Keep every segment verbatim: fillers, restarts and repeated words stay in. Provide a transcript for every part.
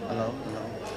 Hello, hello.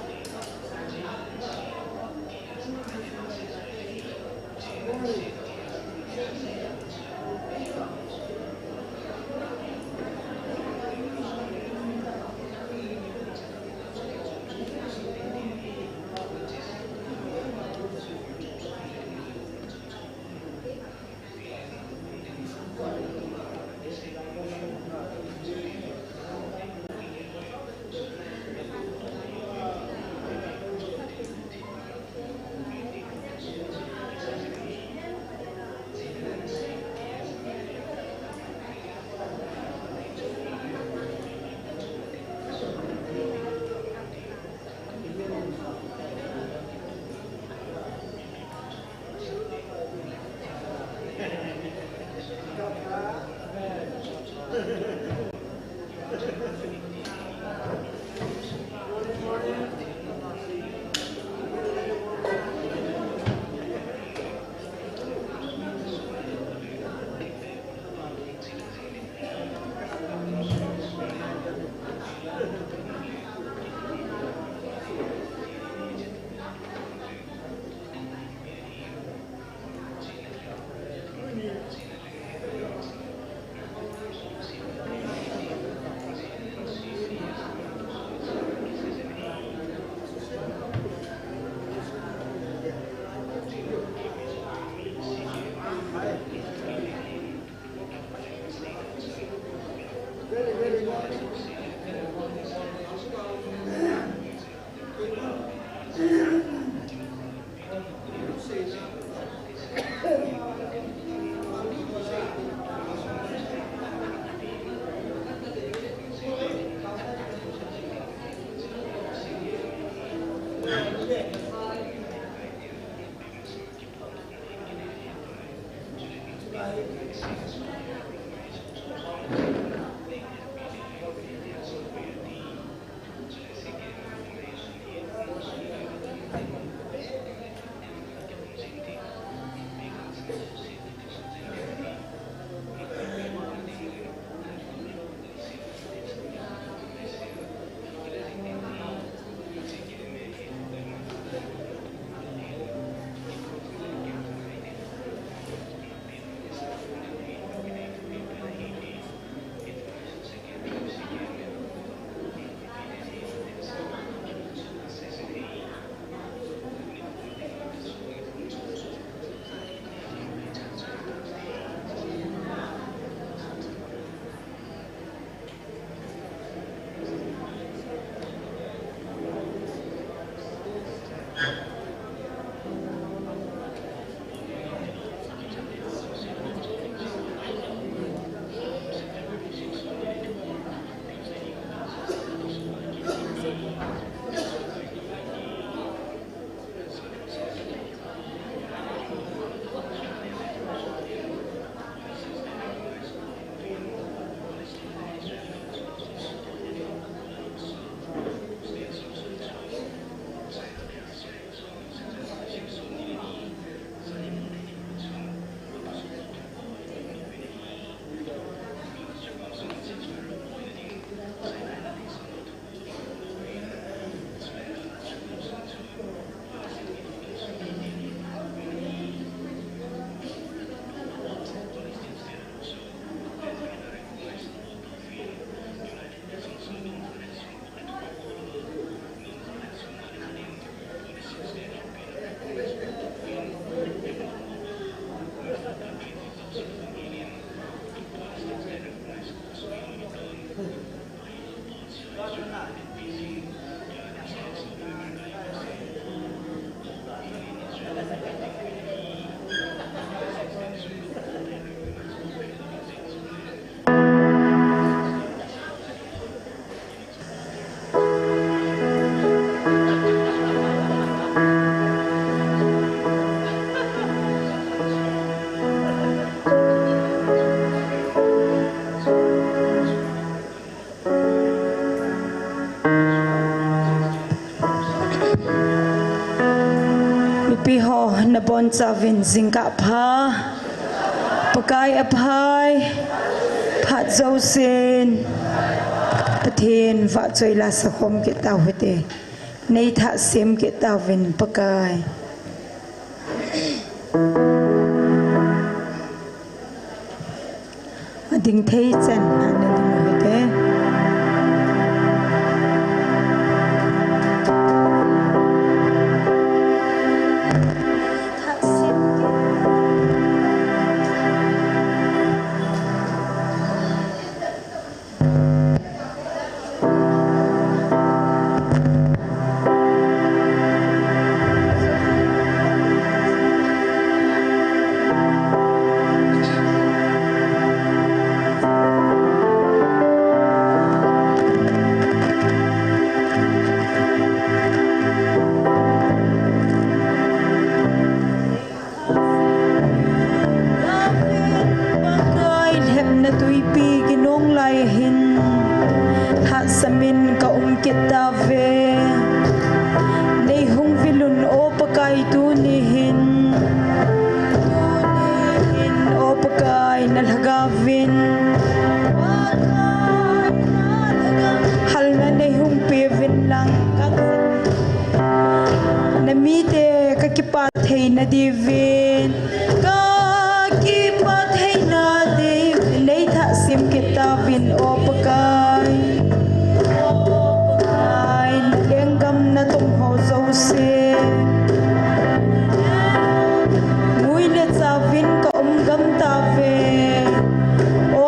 Mipi ho nabonchauvin jingkah pha, Pakai aphai, phat jousen Pathen vahchoi la sakhom kit tau hite. Nei thah sem kit tauvin Pakai. Ading thei chan, ana ding u hite. Pakai lhepna tuipi kinong lai hin, hahsamin ka um kit tauve. Nei hung vil un, O Pakai, tuni hin. Tuni hin, O Pakai, na lhagaovin halna nei hung peuvin lang, na mite ka kipah theina diuvin, ka kipah theina diuvin, nei thah sem kit tauvin, O Pakai. O Pakai, na lenggam na tong ho jouse, mui le chauvin ka um gam tauve. O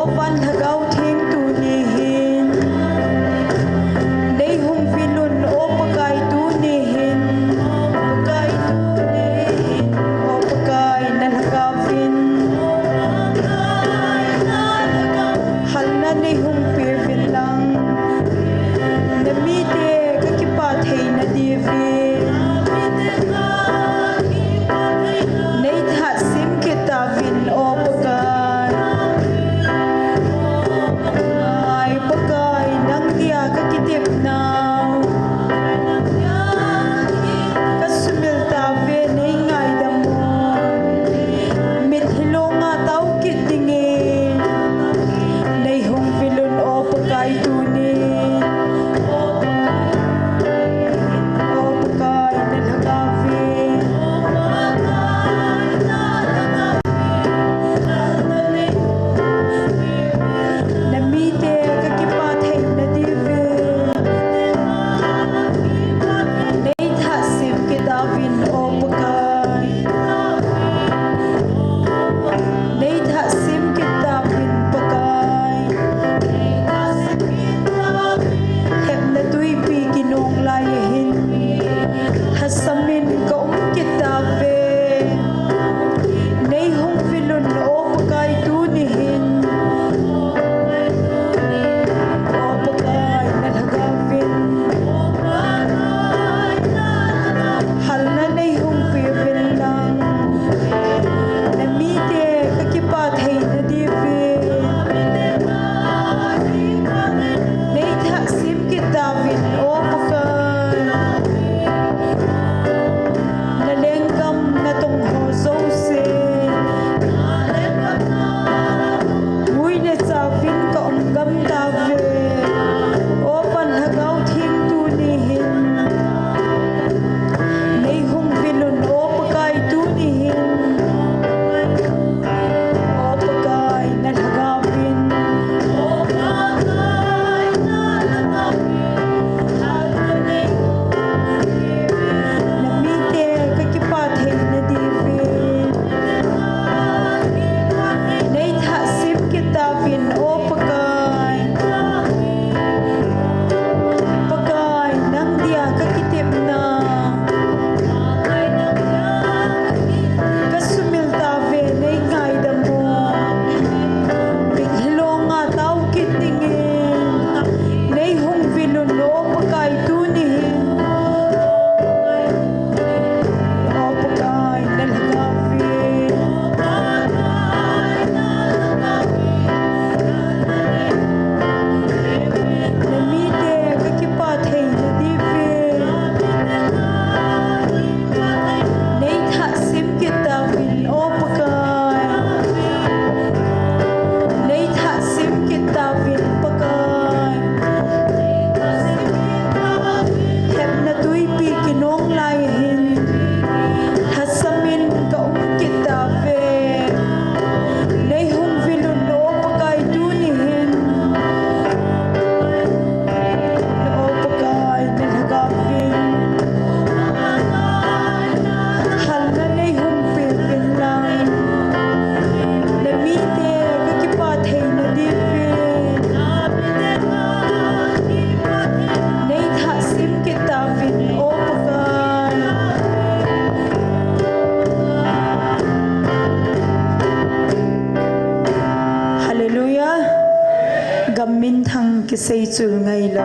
Gam minthang kisei chul ngailou.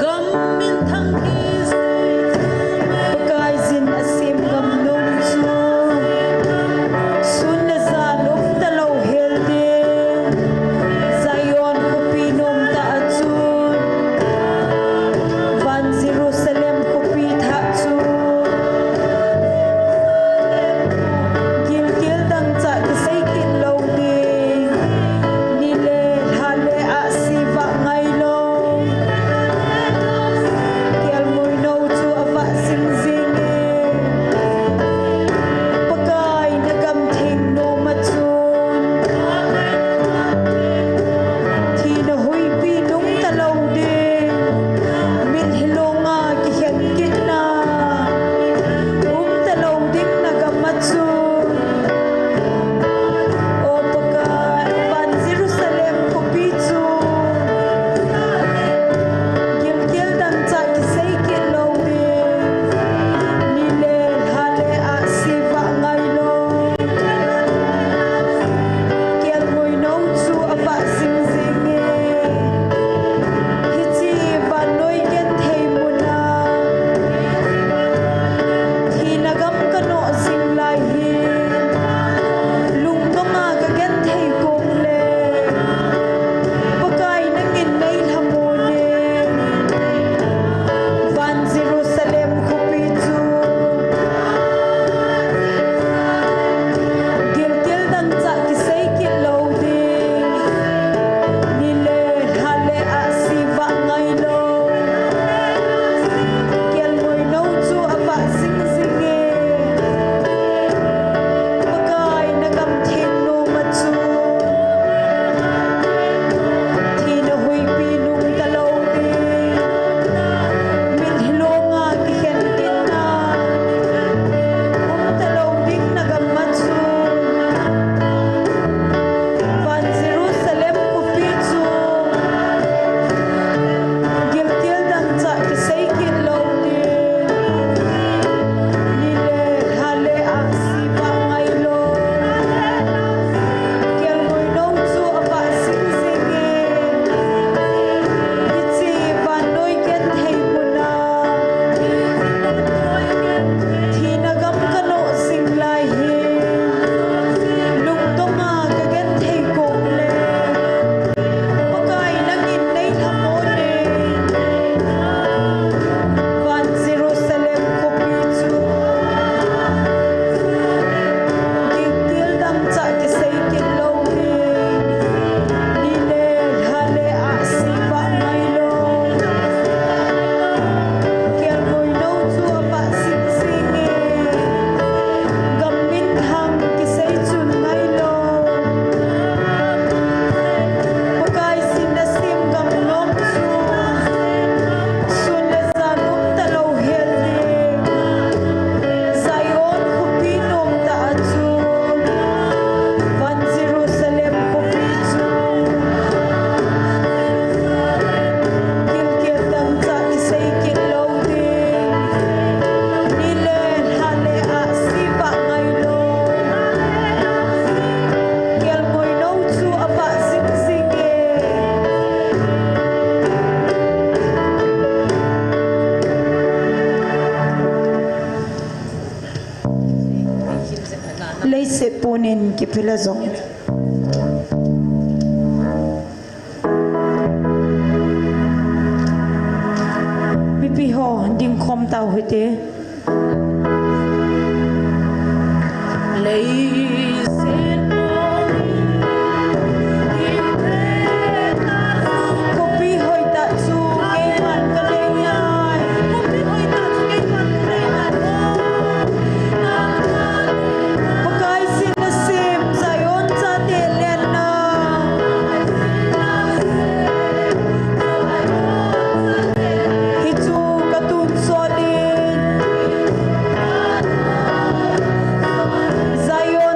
Gam minthang kisei chul ngailou. Pakaiyin asem gam nom chu sun le jan umtalou hel ding. Zion khopi nom tah a chun, van Jerusalem khopi thah chu, gilkel dangchah kisei kit lou ding. Ni le lha le ahsi vah ngailou. Kelngoi nou chu avah jingjing e. Pakai na gam theng nom a chun, thina huipi nungta lou ding. Mitlhi longa kikhen kitna umta lou ding na gam a chun. O Pakai, van Jerusalem khopi chu gilkel dangchah kisei kit lou ding. Ni le lha le ahsi vah ngailou. Kelngoi nou chu avah jingjing e. Hiche vannoi genthei mun a thina gam kanoh jing lai hi. Lungdonga kagenthei kong le, Pakai nangin neilhamon e. Van Jerusalem khopi chu gilkel dangchah kisei kit lou ding. Ni le lha le ahsi vah ngailou. Kelngoi nou chu avah jingjing e. Pakai na gam theng nom a chun, thina huipi nungta lou ding. Mitlhi longa kikhen kitna umta lou ding na gam a chun. Van Jerusalem khopi chu gilkel dangchah kisei kit lou ding. Ni le lha le ahsi vah ngailou. Kelngoi nou chu avah jingjing e. Hiche vannoi genthei mun a thina gam kanoh jing lai hi. Lungdonga kagenthei kong le, Pakai nangin neilhamon e. Van Jerusalem khopi chu gilkel dangchah kisei kit lou ding. Ni le lha le ahsi vah ngailou. Kelngoi nou chu avah jingjing e. Gam minthang kisei chul ngailou. Pakaiyin asem gam nom chu sun le jan umta lou hel ding. Zion khopi nom tah a chun, van Jerusalem khopi chu gilkel dangchah kisei kit lou ding. Ni le lha le ahsi vah ngailou. Kelngoi nou chu avah jingjing e. Leiset punin kiphil a jong, mipi ho dingkhom tau hite. Leiset punin kiphil a jong, khopi hoitah chu keiman kanei ngai. Pakaiyin asem Zion chate lenna. Hichu katonsot in, Zion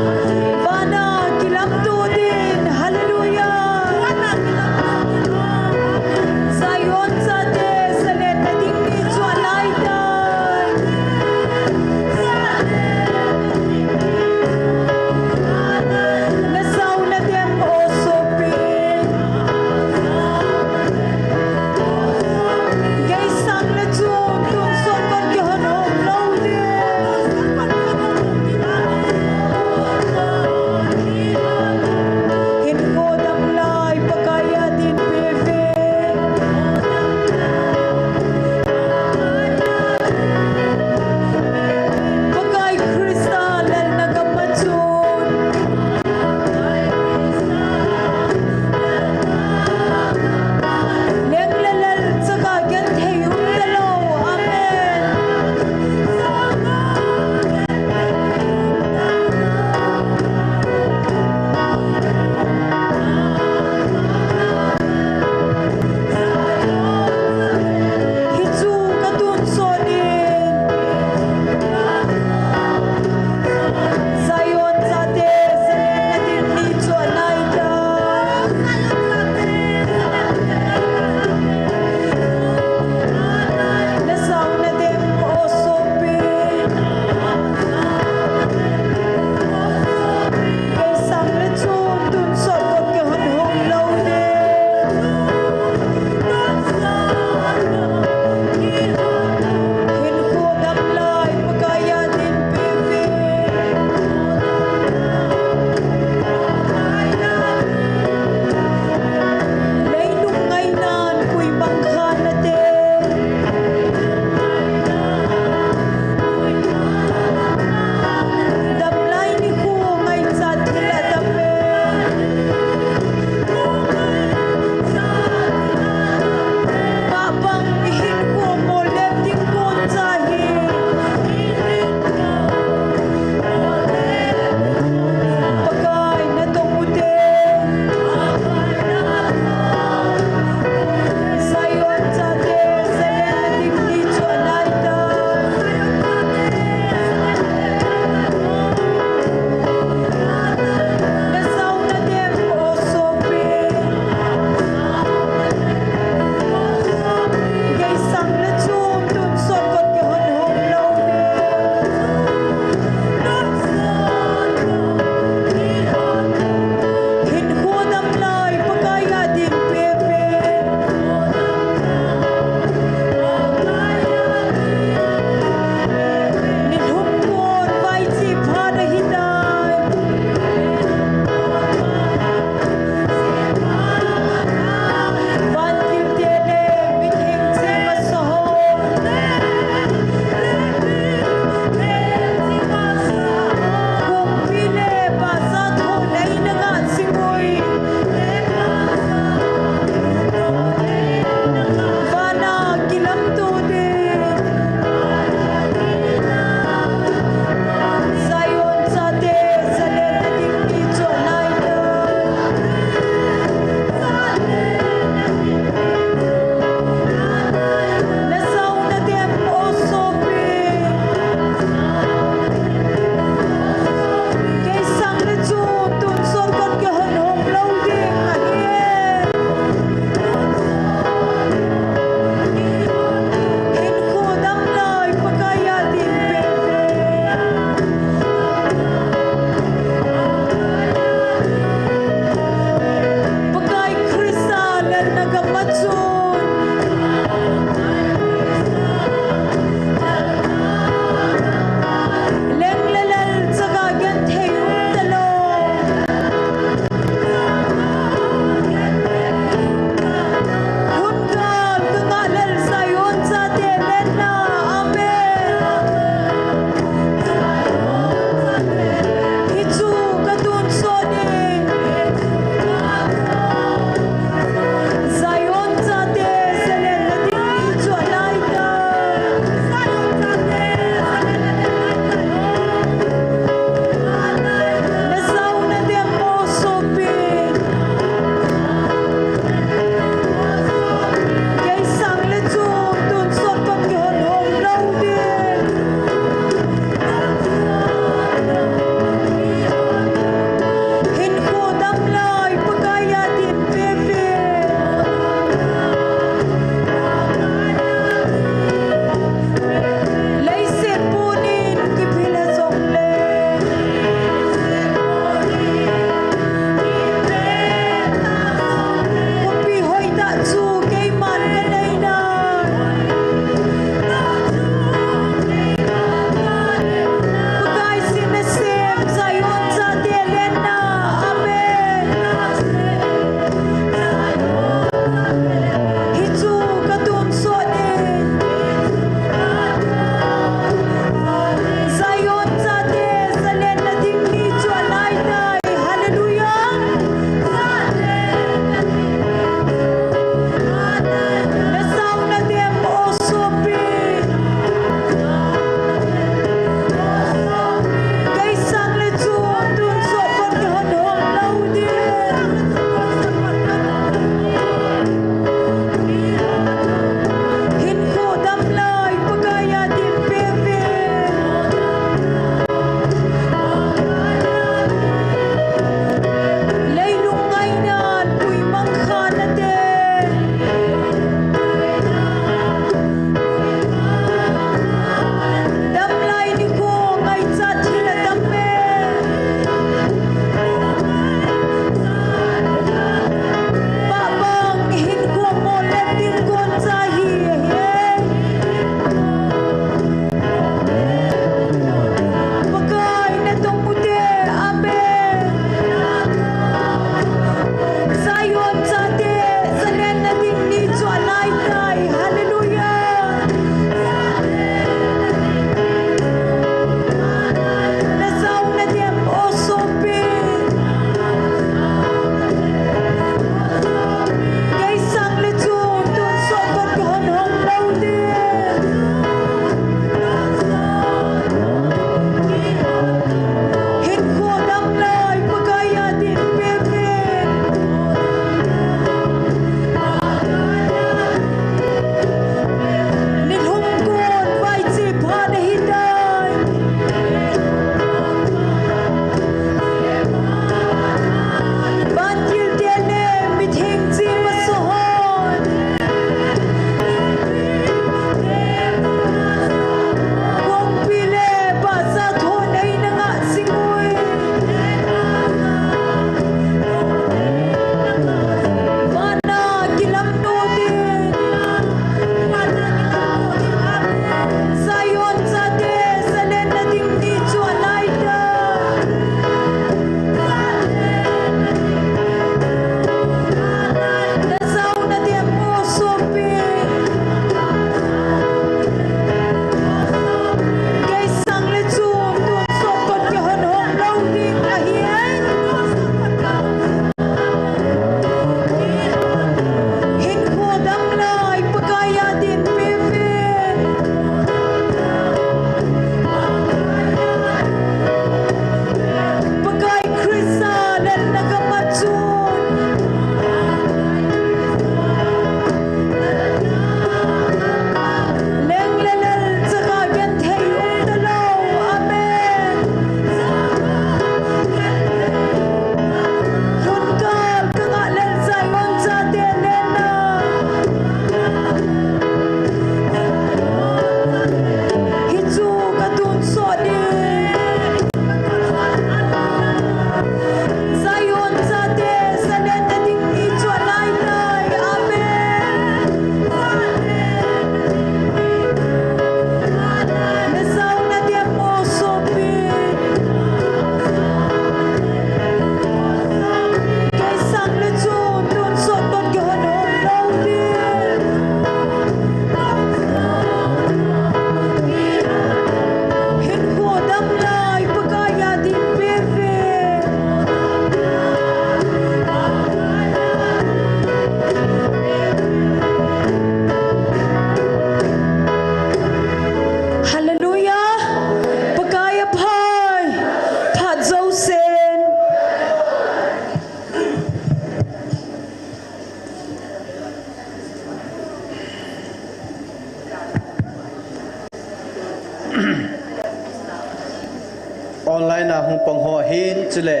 Online a hung pang ho hin chule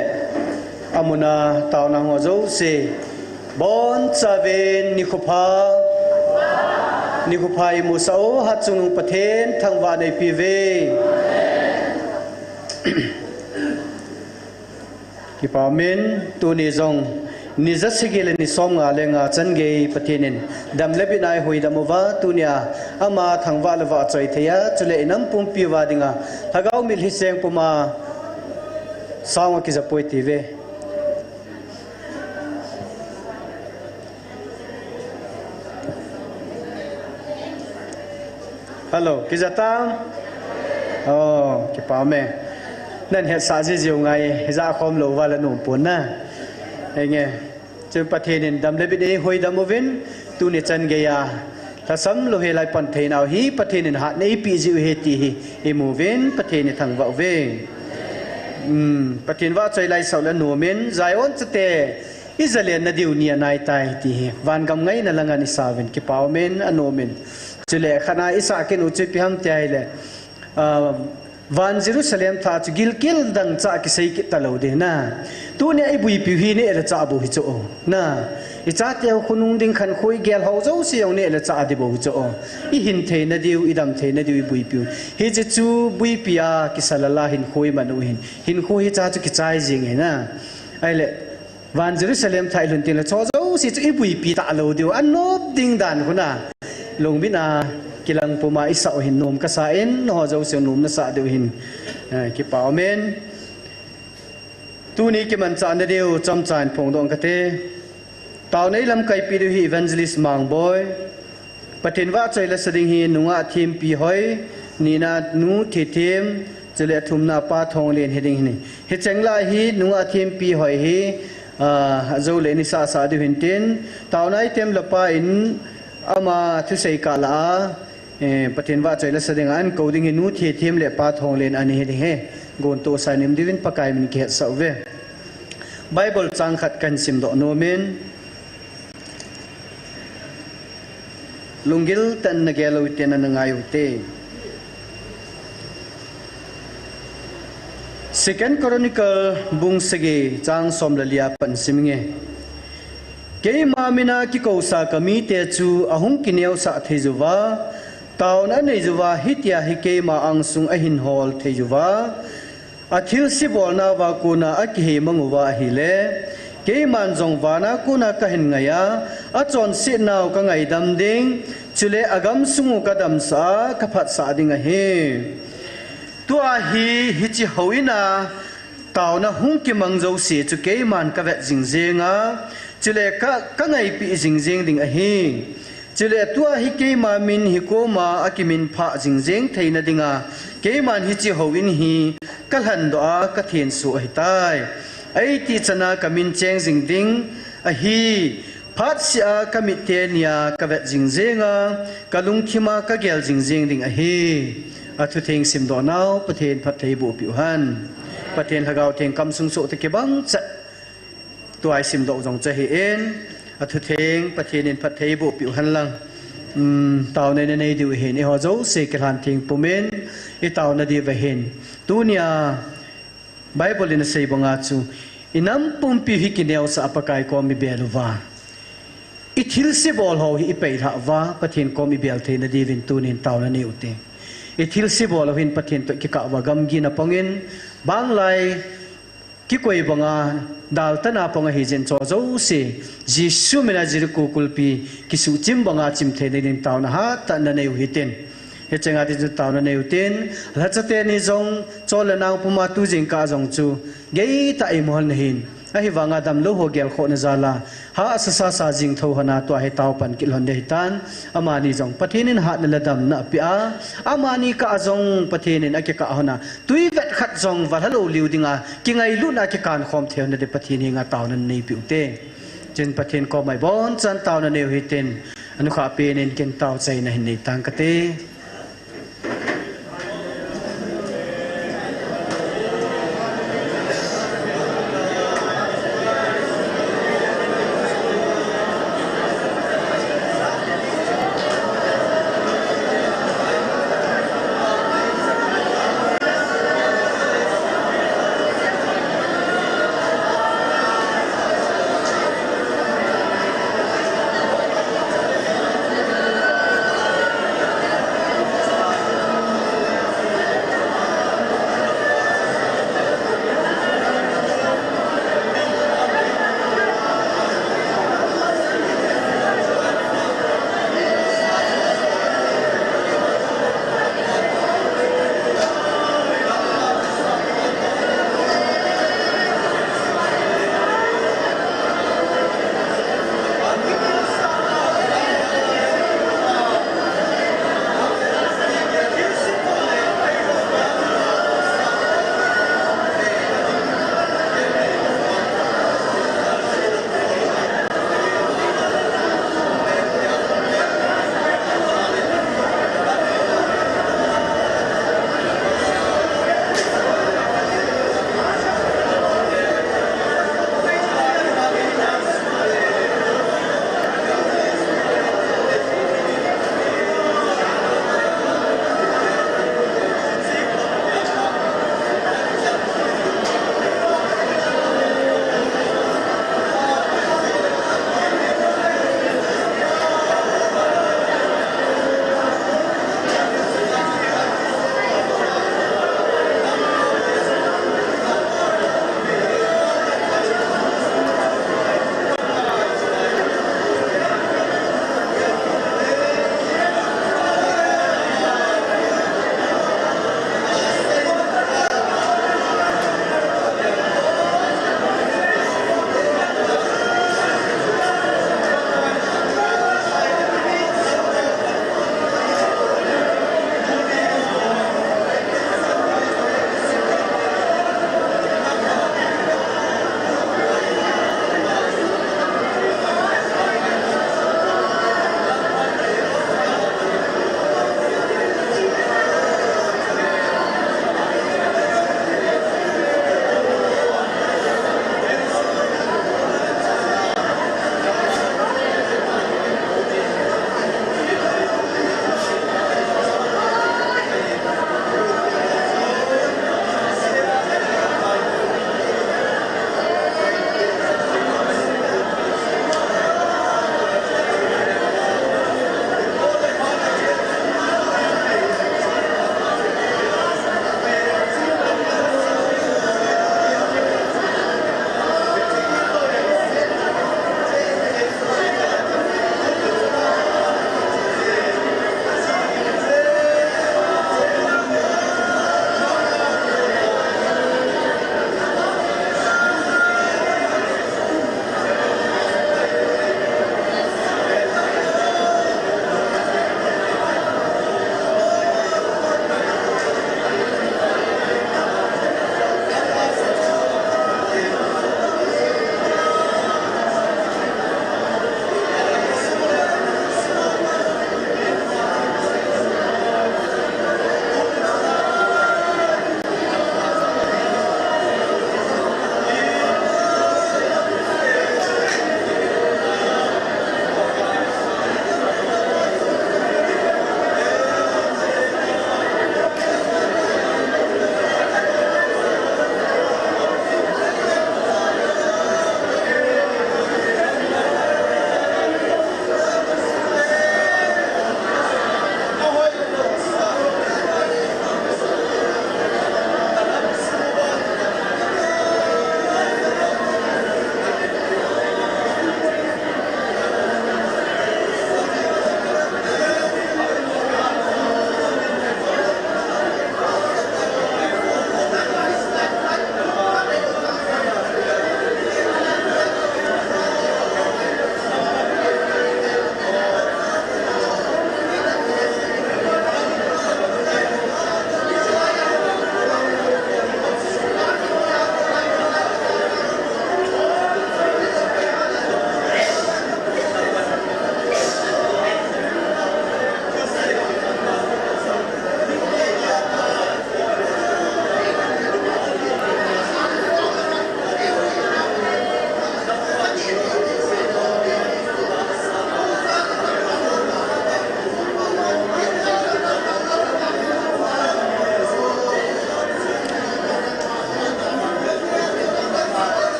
amuna taona ho jouse, bonchauvin nikho pha, nikho pha imusah u, Hatchungnung Pathen thangvah neipiuve. Kipah umin, tuni jong ni jasagi le ni somnga le nga chan gei Pathen in dam le bitna eihuhdam uva, tunia ama thangvah le vahchoi thei a, chule inam pumpi uva dinga Lhagao mitlhi seng puma sang a kija poi tiuve. Hello, kija tam? Oh, kipah ume. Nan hetsah jijiu ngai, hija khom lou uva la nom pon na. Henge. Chu Pathen in dam le bit eihuhdam uvin, tuni chan gei a lhasam lou hi lai pan theinau hi Pathen in hat neipeh jiu ahi ti hi imuvin, Pathen ithangvah uve. Um, Pathen vahchoi lai sah le nom in, Zion chate, ija lenna diu ni anaitai ti hi vangam ngaina langa isah uvin, kipah umin, anom in. Chule khat a isah kit u chu ipi ham tia ahile, ah, van Jerusalem thah chu gilkel dangchah kisei kit talou ding na. Tunia ibuipiu hi neh le chah bou hi chu o. Na, ichateu khonung ding khankho igel ho jouse jong neh le chah ding bou hi chu o. Ihin theina diu, idam theina diu ibuipiu. Hiche chu buipi a kisa lala hinkho iman u hin, hinkho hicha chu kichai jing ahi na. Ahile, van Jerusalem thah ilhun tengle chu jouse chu ibuipi talou diu, anop ding dan khu na. Lungmin a kilang puma isah u hin nom kasa in, nangho jouse nom nasah diu hin, eh, kipah umin. Tuni kimanchahna diu chomcha in phongdoh kate. Taona ilamkaipi diu hi Evangelist Mangboi. Pathen vahchoi lasa ding hi nungah Thempi Hoi, nina nu Thethem, chule athumna pa Thonglen hiding ahi. Hicheng lai hi nungah Thempi Hoi hi, ah, ajou le ni sahsah diu hintin, taona item le pa in ama thusei kah lah a, eh, Pathen vahchoi lasa dinga ahin kou ding hi nu Thethem le pa Thonglen ani hiding ahi. Gontoh sa in um diuvin Pakai min kihetsah uve. Bible chang khat kahin simdoh nom in. Lunggil tah in nagel u hite, nangai u hite. Second Chronicle bung sagi chang som le li a pat sim inge. Keima mina kikousa kamite chu ahung kineosah thei uva, taona anei uva, hitia hi keima angsung ahin hol thei uva, athilse bolnauva kona akihei mang uva ahile, keiman jong vana kona kahin ngai a, achonsetnau kangaidam ding, chule agamsung u kadamsah a, kaphatsah ding ahi. Tua hi, hiche houin a taona hung kimang jouse chu keiman kavet jing jeng a, chule ka, kangaipeh jing jeng ding ahi. Chule tua hi keima min hi koma akiminphah jing jeng theina dinga, keiman hiche houin hi kalhandoh a, kathensoh ahitai. Eiti chana kamin cheng jing ding ahi. Phatseh a kamit teni a kavet jing jeng a, kalungthim a kagel jing jeng ding ahi. Athutheng simdoh nau Pathen phattheiboh peh u hen. Pathen Lhagao Theng kamsung soh toh kibang chet. Tua isimdoh u jong chu ahin, athutheng Pathen in phattheiboh peh u hen lang. Um, taona inei diu ahin, eiho jouse kilhan theng pumin itaona diu ahin. Tunia Bible in asei banga chu, inam pumpi hi kineosah a Pakai kom ibel uva, ithilse bol ho hi ipeilhah uva, Pathen kom ibel theina diuvin tunin taona nei u hite. Ithilse bol ho hin Pathen toh kikah uva gamgi na pongin, banglai kikoi banga daltah na pong ahijeh in chu jouse, Jesu mina Jericho kulpi kisuhchim banga chim theina din taona hatah in nanei u hitin. Hichenga din chu taona nei u hitin, lhacha teni jong, chol le nang puma tu jingkah jong chu, geitah a imu lhon ahin. Ahivanga damlou ho gelkhohna jal a, hahsa sasa jing thou lhon a tua hi taopan kit lhon ding ahitan, amani jong Pathen in hatna le damna apeh a, amani kah a jong Pathen in akikah lhon a, twi vet khat jong valha lou liu dinga, kingailutna a kikan khom thei lhon ding Pathen henga taona nei peh u hite. Chun Pathen koma ibonchan taona nei u hitin, anukhah penin ken tao chaina hin nei tang kate.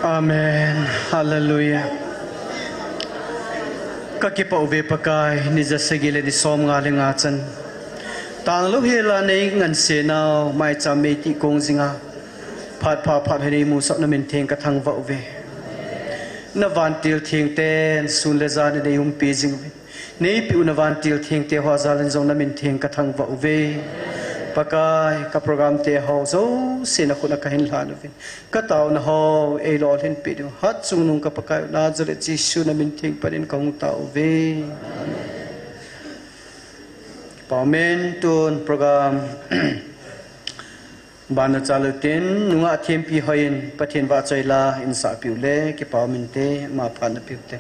Amen. Hallelujah. Ka kipah uve Pakai, ni ja sagi le ni som nga le nga chan. Tanglo hela nei ngansenau, maicham mei ti kong jinga. Phat pha phat he nei musah na min theng ka thangvah uve. Na vantil theng ten sun le jan nei umpi jing uve. Nei piu na vantil theng te ho jal in jong na min theng ka thangvah uve. Pakai, ka program te ho jouse na khut a ka hin lhan uve. Ka tauna ho, ei lolhin pi diu. Hatchungnung ka Pakai u Nazareth Jesu na min theng panin ka hung tao uve. Amen. Amen. Tun program ban na chalu tin, nungah thempi hoi in Pathen vahchoi la in sah piu le, kipah umin te, ma phat na piu te.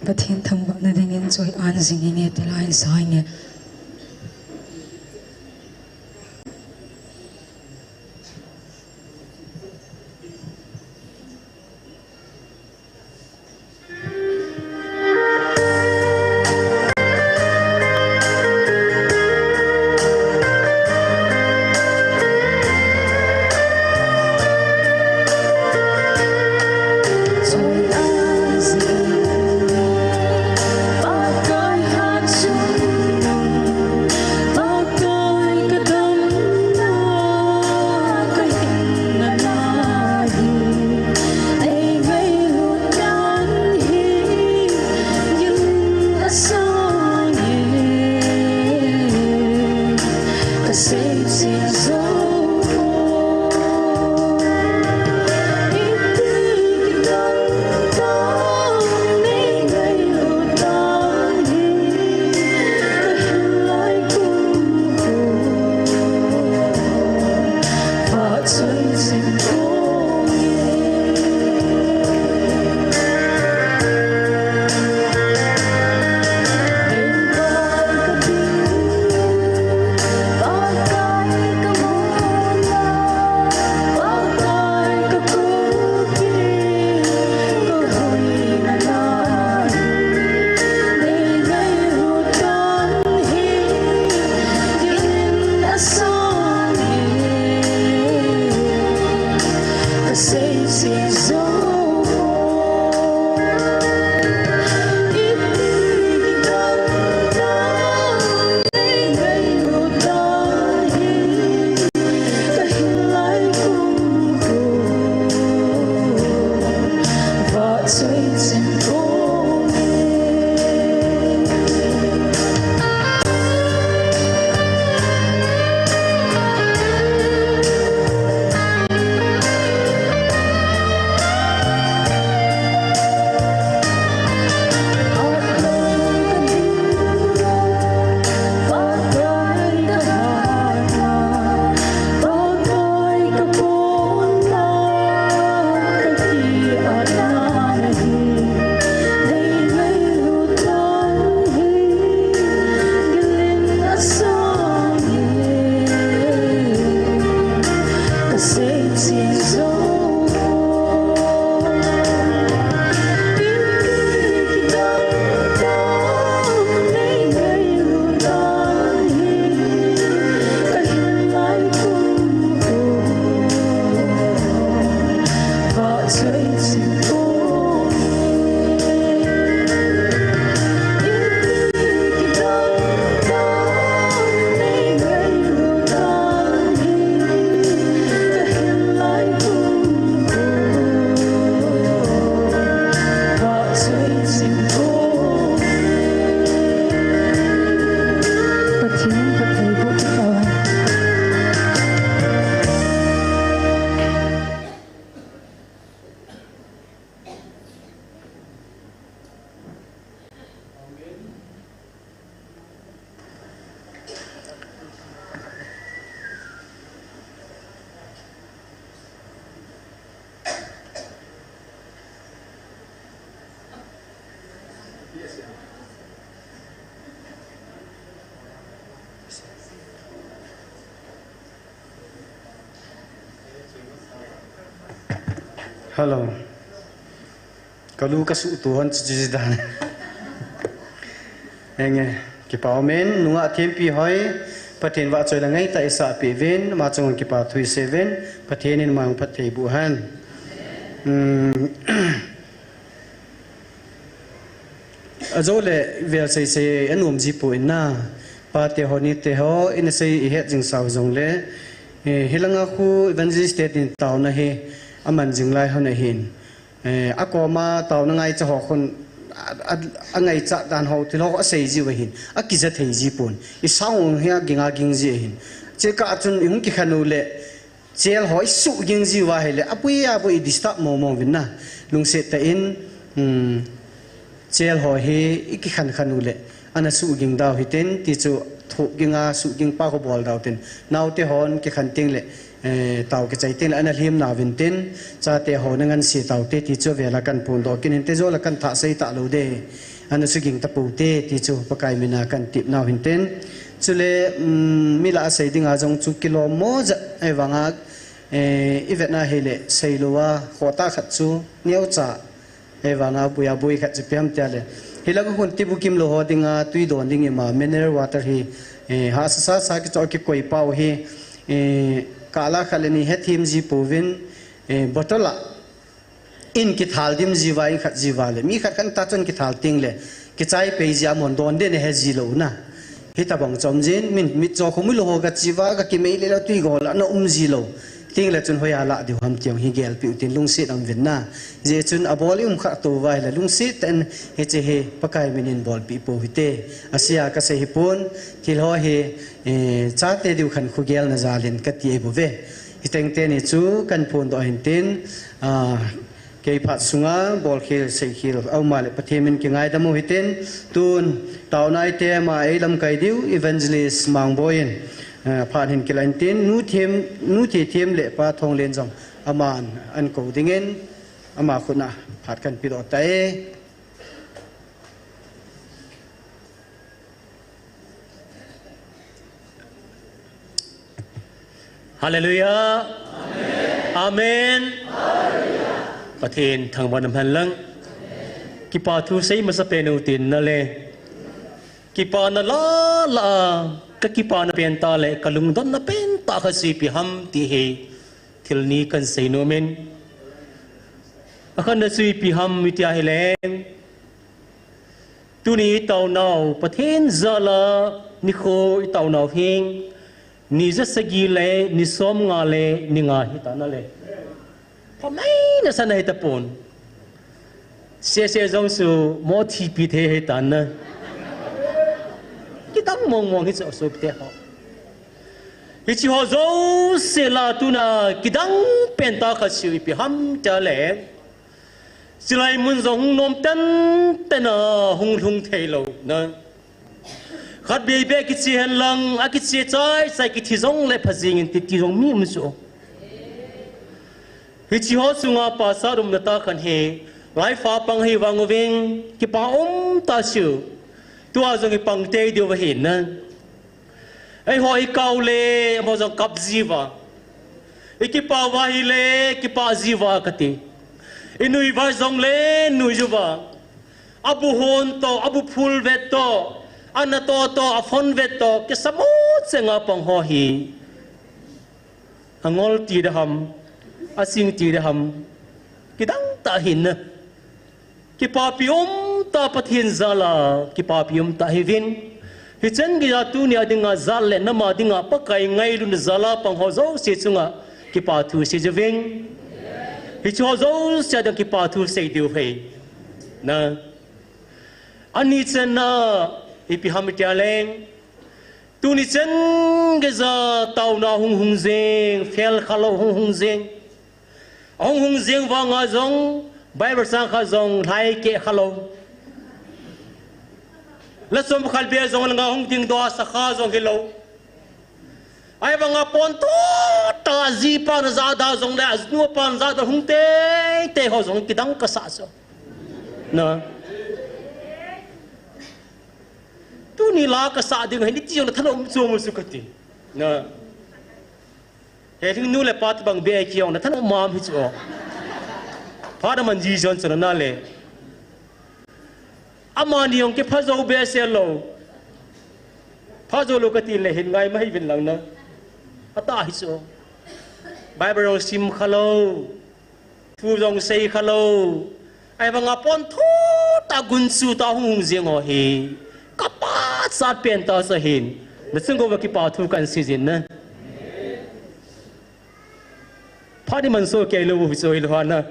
Pathen thangvahna dingin choi-an jing inge, ti la in sa inge. Hello. Kalu kasuh tu hon chu chu dan. Enge, kipa umin, nungah thempi hoi, Pathen vahchoi le ngaitah isah peh uvin, ama chunga kipa thu isei uvin, Pathen in ama jong phatthei boh hen. Hmm. Ajole vel seisei anom ji poi na. Pate ho nite ho, ina sei ihet jing sau jongle. Eh, hilanga khu evangelist te tin taona hi aman jing lai hon ahin. Eh, akoma taona ngaicha ho khun a, a, angaichat dan ho thil ho asei jiu ahin. Akija thei ji pon. Isang hi aginga ging ji ahin. Chekah chun ihung kikhen u le Chel ho isuh ging jiu ahile, apui apui i disturb mo mo uvin na. Lungset tah in, um, chel ho hi i kikhen khen u le, ana suh ging dau hitin, ti chu thup ging a, suh ging pa khu bol dau tin. Naote hon kikhen ting le, eh, tao kichai ting le, ana lhem nau vin tin, chate ho na ngansi tau te, ti chu vela kan phondoh kin hinte, jola kan thah sei talou de. Ana suh ging tapou te, ti chu Pakai mina kan tep nau hintin. Chule, um, mi lah a sei dinga jong chu kilom mo jat, ahivanga, eh, i vetna hile, sei lou a, khota khat chu, neocha, ahivanga, buia bui khat chu ipi ham tia le. Hilanga khun tibukim lou ho dinga, tui don ding ima, mineral water hi, eh, hahsa sa sa kicho kikoi pau hi, eh, kala khat le ni hethem ji pouvin, eh, bottle a, in kithal dim jiuva, in khat jiuva le. Mi khat khat ta chun kithal ting le. Kichai pei jia mon don den he ji lou na. Hitabang chom jin, min mit cho khu mui lou ho ka chiuva, ka kimei le lou tui gol ana um ji lou. Ting le chun hoiya lah diu ham ti jong hi gelpeh u tin lungset um vin na. Jeh chun abol i um kha tou va hile lungset tah in hiche hi Pakai min in bolpeh pou hite. Asia ka sei hi pon, thil ho hi, eh, chate diu khan khu gelna jal in ka ti ahi bou ve. Hiteng teni chu kan phondoh hintin, ah, kei phat sunga bolkhel seikhel aum a le Pathen min kingaidam u hitin, tun taona i tem a ei lamkai diu Evangelist Mangboi in, ah, phat hin kilah intin, nu them, nu thi them le pa Thonglen jong aman akou dingin, ama khut a phat kan pedoh tai. Hallelujah. Amen. Pathen thangvahna um hen lang. Kipa thu sei masa pen u tin na le. Kipana la la, ka kipana pen tah le, ka lungdonna pen tah kha chu ipi ham ti hi thil ni kan sei nom in. Akhatna chu ipi ham iti ahile. Tuni i taonau, Pathen jal a nikho i taonau hi, ni ja sagi le, ni som nga le, ni nga hita na le. Phamai nasa na hita pon. Sese jong chu mo thipi thei hita na. Kidang mong mong hi chu sopite ho. Hiche ho jouse lah a tuna kidang pen tah kha chu ipi ham tia le. Chulai mun jong hung nom ten ten a hung lhung thei lou na. Khat bebe kiche hen lang, akiche chai chai kithi jong le pha jing in ti ti jong mi um chu. Hiche ho chunga pastor umna tah khan hi, lai fa pang hi vang uvin, kipa um tah chu. Tua jong i pang tei diu va hin na. Eiho i kau le, amaho jong kap jiuva. I kipah uva ahile, kipah jiuva kati. I nui uva jongle, nui jiuva. Abu hon toh, abu phul vet toh, ana toh toh, aphon vet toh, kisamo chenga pang ho hi. Angol ti da ham, asing ti da ham, kidang tah hin na. Kipapi um tah Pathen jal a, kipapi um tah hiuvin. Hichan geiya tunia dinga jal le nam a dinga Pakai ngailutna jal a pang ho jouse chunga kipa thu sei jiuvin. Hiche ho jouse a dinga kipa thu sei diu ahi. Na. Ani channa ipi ham itia leng. Tuni chan geiya taona hung hung jeng, fel khalou hung hung jeng. Ahung hung jeng vanga jong, Bible sang kha jong, lhai keh khalou. Lachom khat beh jong langa hung dingdoh a sakha jong hilou. Ahivanga pon tho tah a jipa na jahda jongle, anu pa na jahda hung tei tei ho jong kidang kasah chu. Na. Tuni la kasah ding ahi, niti jong na thanom chu mu chu kati. Na. He lhing nu le pa tobang beh kihong na thanom mam hi chu. Phat aman ji jon chun ana le. Amani jong kipha jou behseh lou. Pha jou lou kati le hin ngai mahi vin lang na. Ata hi chu. Bible jong sim kha lou. Thu jong sei kha lou. Ahivanga pon tho ta gun chu ta hung hung jeng ho hi. Ka pachat pen ta sa hin. Na chung go va kipa thu kan sei jin na. Phat iman so kei lou hi so hi lou hana.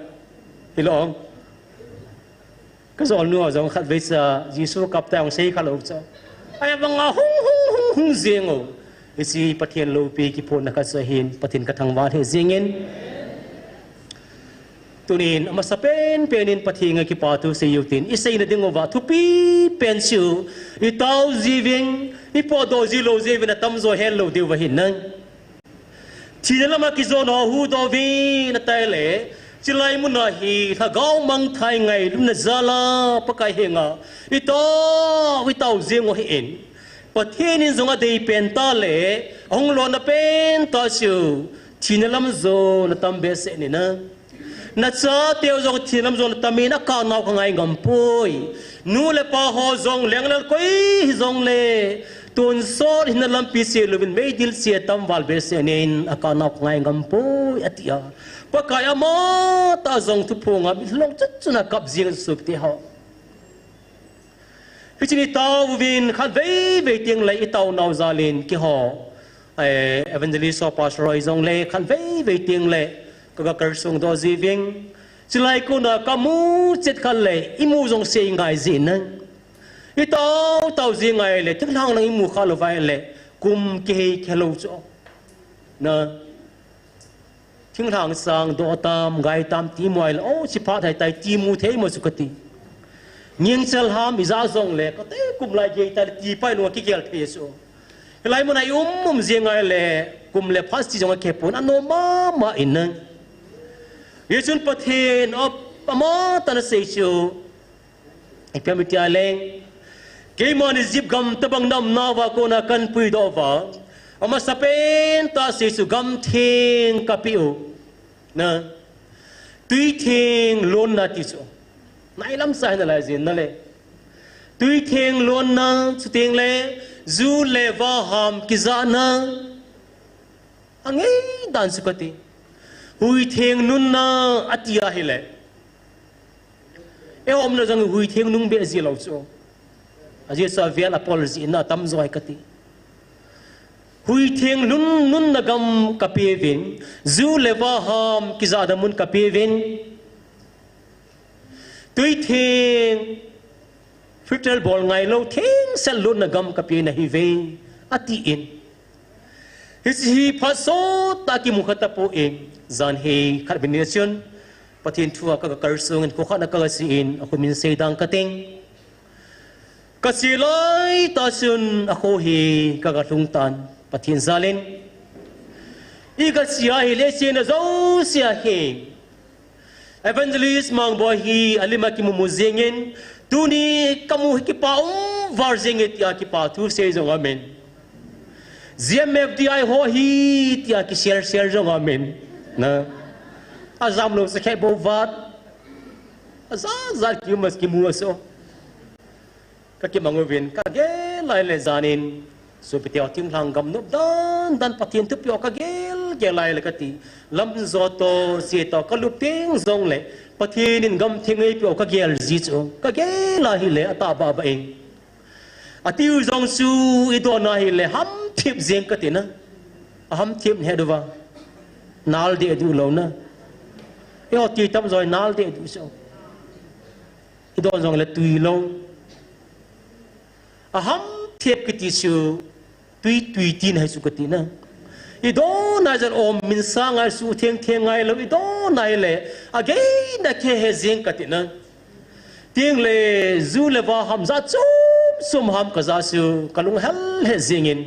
Hi lou. Ka jol nu jong khatvei cha Jesu kap ta jong sei kha lou cha. Ahivanga hung hung hung hung jeng o. Hiche Pathen loupi kiphonna khat sa hin Pathen ka thangvah he jing in. Tunin amasa pen pen in Pathen a kipa thu sei u tin i seina ding uva thupi pen chu i tao jiuvin i potdoh ji lou jiuvin atam jo hel lou diu va hin nang. Thina lama kijon ho huhdoh uvin atai le, chulai muna hi lhagao mangthah ngailutna jal a Pakai henga i tao, i tao jing u hi in. Pathen in jong adei pen ta le, ahung lona pen ta chu, thina lam jona tam behseh in na. Na chateu jong thina lam jona tam in akah nau kha ngai ngam poi. Nu le pa ho jong lenglel koi hi jong le, tonsot hina lampi se louvin meidil se tam val behseh in akah nau kha ngai ngam poi ati a. Pakai ama tah jong thuphonga mi lhong chut chun akap jing sopite ho. Hichun i tao uvin khatvei vei teng le i tao nau jal in keiho, eh, evangelist ho pastor ho jong le khatvei vei teng le ka, ka kalsong doh jiuvin. Chulai kona ka mu chet khat le i mu jong sei ngai jin nang. I tao, tao ji ngai le, thinglhang lang i mu kha lou vai le, kum kihei khe lou chu. Na. Thinglhang sang doh tam, ngai tam ti mu ai le, o, chi phat hai tai ti mu thei mo chu kati. Ngingchel ham i ja jong le, ka te kum lai gei tai le ti pai lou kigel thei chu. Hilai muna i um um ji ngai le, kum le phat chi jong a khe pon a nom mama in nang. Hichun Pathen, a, ama tah in asei chu. Ipi ham iti a leng. Keiman Egypt gam tabang na umnauva kona kahin puidoh uva. Amasa pen tah sei chu gam theng kapeh u. Na. Tui theng lonna ti chu. Nailam sa hi nalai jin na le. Tui theng lonna chuteng le ju le vaham kijahna. Angei dan chu kati. Hui theng nunna ati ahile. Eiho umna jong hui theng nung beh ji lou chu. Ajeh chu avel apol jeh in atam jo ahi kati. Hui theng nun, nunna gam kapeuvin, ju le vaham kijahna mun kapeuvin. Tui theng, filter bol ngailou, thengsel lonna gam kapeh nahiuve, atin. Hiche hi phat sot tah a kimu kha tapon, jan hi khatvei ni chun, Pathen thu a ka, ka kalsong in, kho khat na ka, ka che in, akhum in seidan kating. Ka che lai tah chun, akho hi ka, ka lhung tan, Pathen jal in. I ka che ahile, chena jouse ahi. Evangelist Mangboi hi alim a kimu mu jing in, tuni kamu hi kipa um val jing e tia kipa thu sei jong aum in. G M F D I ho hi tia ki share share jong aum in. Na. Ajam lou sa khe bou vat. Ajat jat kimu mas kimu aso. Ka kimang uvin, ka gel lai le jan in, sopite ho thinglhang gam nop dan dan Pathen thupeh ho ka gel gel lai le kati, lam jo toh, che toh, ka lup teng jong le, Pathen in gam theng eipeh ho ka gel ji chu, ka gel ahile, atah baba in. Atiu jong chu, i don ahile, hamthip jeng kati na. Ahamthip het uva. Nal deh duh lou na. Eiho ti tamjo nal deh duh chu. I don jong le tui lou. Ahamthip kiti chu tui tui tina hi chu kati na. I don a jal om min sa ngai chu theng theng ngai lou i don a hile agei na khe he jing kati na. Teng le ju le vaham ja chom chom ham ka ja chu ka lung hel he jing in.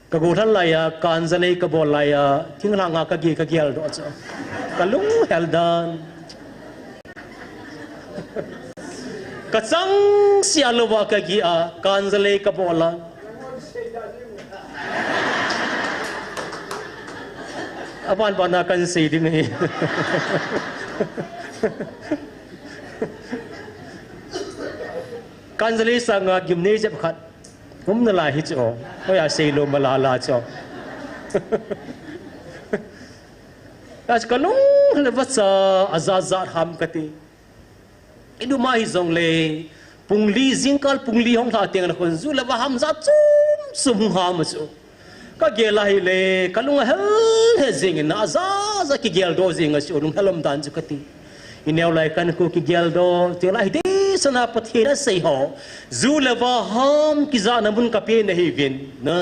Ka gollhang lai a, kanjalei ka bol lai a, thinglhang a ka ge ka gel doh chu. Ka lung hel dan. Ka chang sia lou va ka ge a, kanjalei ka bol a. Aban bana kan sei ding hi. Kanzalei sanga gimnei jep khat umna lai hi chu. Hoiya seilou malala chu. Achu kalung le vacha ajaja ham kati. Inuma hijongle, pungli, jingkal pungli hung lha teng le khun ju le vaham ja chum chum hung ham chu. Kagel a hile, kalung ahel he jingin, ajaja kigeldoh jing a chu, lunghel um dan chu kati. Ineo lai kan khu kigeldoh, teng lai hi deisana Pathen asei ho. Ju le vaham kijana mun kape nahiuvin, na.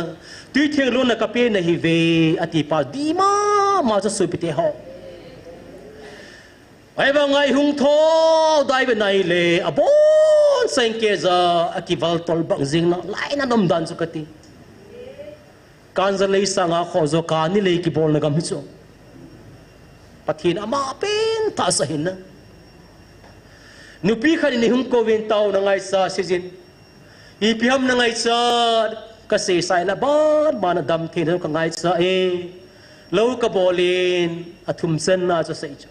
Tui theng lonna kape nahiuve, ati pa dima, ma chu sopite ho. Ahivanga ihung thou dai ve nai le, abon seng keija, akival tol bang jing na, laina nom dan chu kati. Kanzalei sanga khoh jo kani lei kibolna gam hi chu. Pathen ama pen tahsa hin na. Nupi khat in ihung kouvin taona ngaichat sijin. Ipi ham na ngaichat, kasei sai na ban, ban a dam thei na ka ngaichat e. Lou kabol in, athum channa chu asei chu.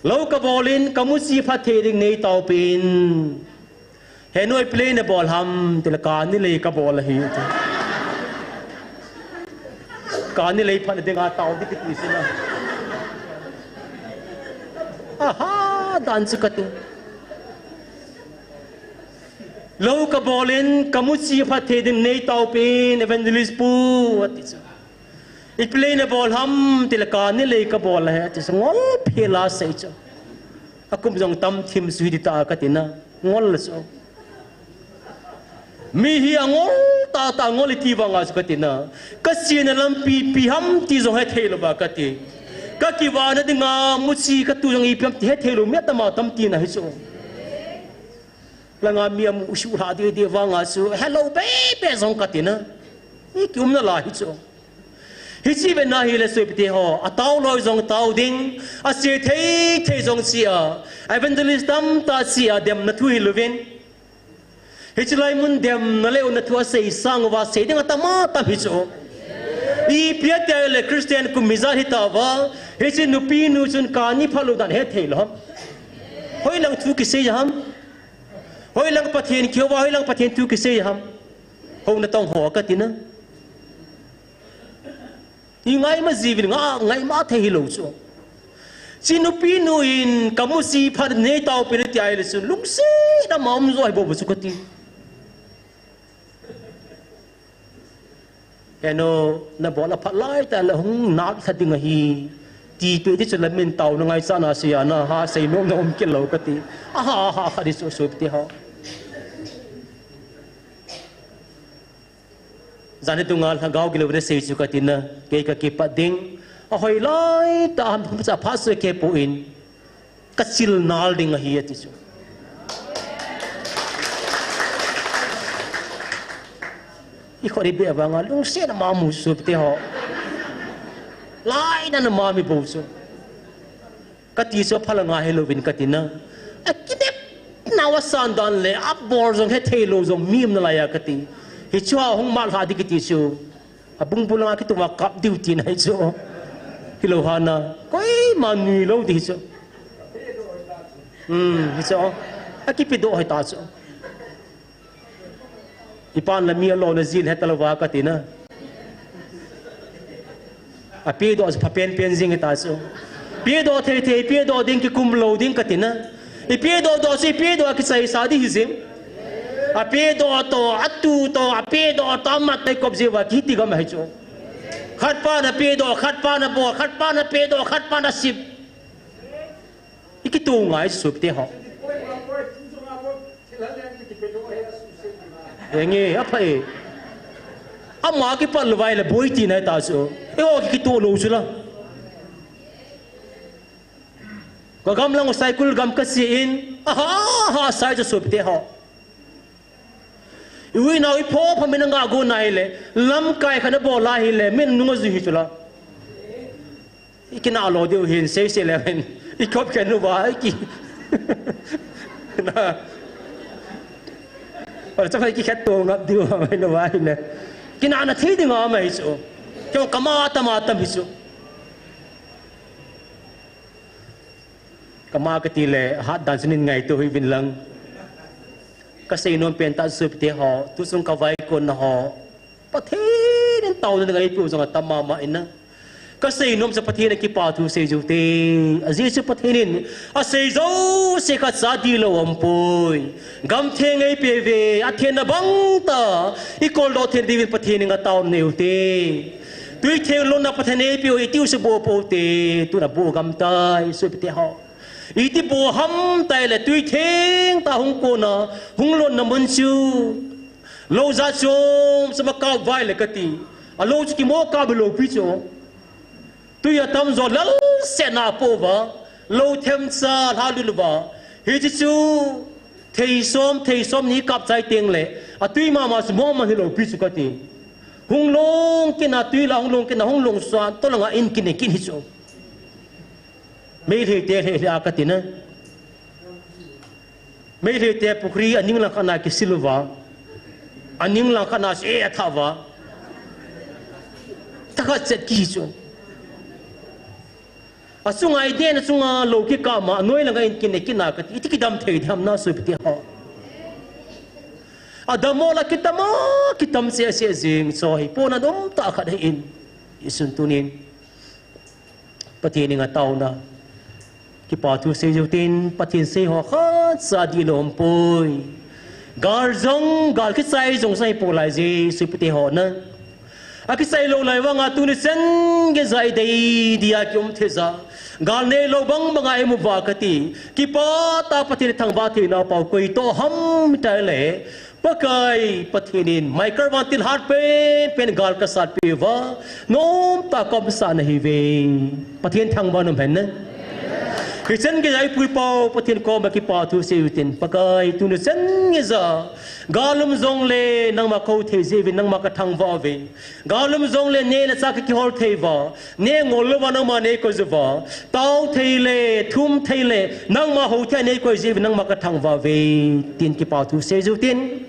Lou kabol in, kamuchi phat thei ding neitaopeh in. He nu, ipi lei nabol ham, tile kani lei kabol ahi, ati. Kani lei phat dinga tao ding kiti chu na. Aha, dan chu kati. Lou kabol in, kamuchi phat thei ding neitaopeh in, Evangelist pu, ati chu. Ipi lei nabol ham, tile kani lei kabol ahi, ati chu, ngol phela asei chu. Akum jong tam thim sui ding tah kati na, ngol la chu. Mi hi angol tah tah, ngol iti vanga chu kati na. Kachena lampi ipi ham ti jong hethei louva kati. Kakivahna dinga muchi katu jong ipi ham ti hethei lou mi atam atam tina hi chu. Langa mi amu suh lha deh deh vanga chu helou bebe jong kati na. Ikiumna lai hi chu. Hiche ve na hile sopite ho, atao loi jong tao ding, ase thei thei jong che a, evangelist tamtah che a, demna thu hilouvin. Hiche lai mun demna le una thu asei sang uva sei ding atam atam hi chu. Ipi ati le Christian kum hijat hitauva, hiche nupi nu chun kani phalou dan hethei lou ham. Hoilang thu kisei ham. Hoilang Pathen kihouva, hoilang Pathen thu kisei ham. Hou natong ho kati na. Ingaima jiuvin nga, ngaima thei hilou chu. Hiche nupi nu in kamuchi phat neitaopeh in ati ahile chun lungset a ama um jo ahi bou chu kati. He nu, nabol aphat laitah le hung nat lha ding ahi. Tipeh ding chu lamin taona ngaichat na asei a na, ha sei nom na um kit lou kati. Aha, aha, khat hi chu sopite ho. Jan hi dunga lhagao gilou na sei chu kati na, kei kakipat ding. Ahoi laitah ham, cha phat sui kei poi in. Kachil nal ding ahi ati chu. Ikhut ibeh vanga lungset a ama mu sopite ho. Laina na ama mi bou chu. Kati chu aphalanga helouvin kati na. Akinepnau asan dan le abol jong hethei lou jong mi um nalai a kati. Hichea hung mat lha ding kiti chu. Abungbung langa kituva kap diu tina hi chu. Hilou hana. Koima nui lou ding hi chu. Hmm, hi chu. Akipedoh hita chu. Ipan la mi alona jil heta louva kati na. Apedoh chu phapen pen jing hita chu. Pedoh thei thei, pedoh ding kikum lou ding kati na. Ipedoh doh chu ipedoh a kichaisa ding hi jing. Apedoh toh, atu toh, apedoh toh, amat toh ikop jiuva kiti gam ahi chu. Khat pa na pedoh, khat pa na bol, khat pa na pedoh, khat pa na sip. Ikitoh ngai sopite ho. Henge, apha e. Ama kipat lou vai le boi tina hita chu. Eiho kikitoh lou chu la. Ka gam lang u Saikul gam kache in. Aha, aha, sai chu sopite ho. I u i nao i pho pha min a ngah gon ahile, lamkai khat na bol ahile, min nung a jui hi chu la. I kinah lo diu hin, sei sei le hin. I kop khen uva, i ki. Na. Ol chang i kikhet to ngap diu, mai no va hin. Kinahna thei ding a mai chu. Kyo kama tama tam hi chu. Kama kati le, hat dan chu nin ngaito hih uvin lang. Kasei nom pen tah chu sopite ho, tu chung kavaikon na ho, Pathen in taona nei peh u jong atam mama in na. Kasei nom chu Pathen a kipa thu sei jouse. Ajeh chu Pathen in asei jouse khatcha dihlou aumpoi. Gamtheng eipeh uve, athenna bang tah, ikoldoh thei diuvin Pathen henga taona nei ute. Twitheng lonna Pathen in eipeh u, iti u chu boh pou te, tuna boh gam tai, sopite ho. Iti boh ham tai le, twitheng tah hung kona, hung lonna mun chu. Lou jat chom chom a kap uva ahile kati. Alou chu kimo kap lou pi chu. Twi atam jo lal sena po uva. Lou themcha lha lut uva. Hiche chu thei som, thei som ni kap chai teng le. Atwi mama chu mo ma hilou pi chu kati. Hung long kit na twi la, hung long kit na, hung long suan, tolanga in kit ne kit hi chu. Meitei te le le a kati na. Meitei te pukhri aning lang khat na kisil uva. Aning lang khat na se a tha uva. Thakhat chet ki chu. Achunga i den achunga lou kikap ma, anoi langa in kit ne kit na kati, iti kidam thei diham na sopite ho. Adammo la kitam a, kitam se se jing cho hi, pona nom tah khat hi in. Isun tunin. Pathen henga taona. Kipa thu sei jouse tin, Pathen sei ho khatcha dihlou aumpoi. Gal jong, gal kichai jong sai po lai je, sopite ho na. Akichai lou lai vanga tuni chan geiya i dei dia kium thei ja. Gal neilou bang banga i mu uva kati. Kipa tah Pathen thangvah thei nau pau koi toh ham tai le. Pakai Pathen in Michael vantil hat pen pen gal kasat peh uva, nom tah a kaumsah nahi uve. Pathen thangvah in um hen na. Hichan geiya i pu i pa u Pathen koma kipa thu sei u tin, Pakai tuni chan geiya gal um jongle nangma kakou thei jeh uvin nangma kathangvah uve. Gal um jongle neh le chah kakihol thei uva, neh ngol louva nangma neikoi jiu va, tao thei le, thum thei le, nangma hou thei a neikoi jiu vin nangma kathangvah uve, tin kipa thu sei jiu tin.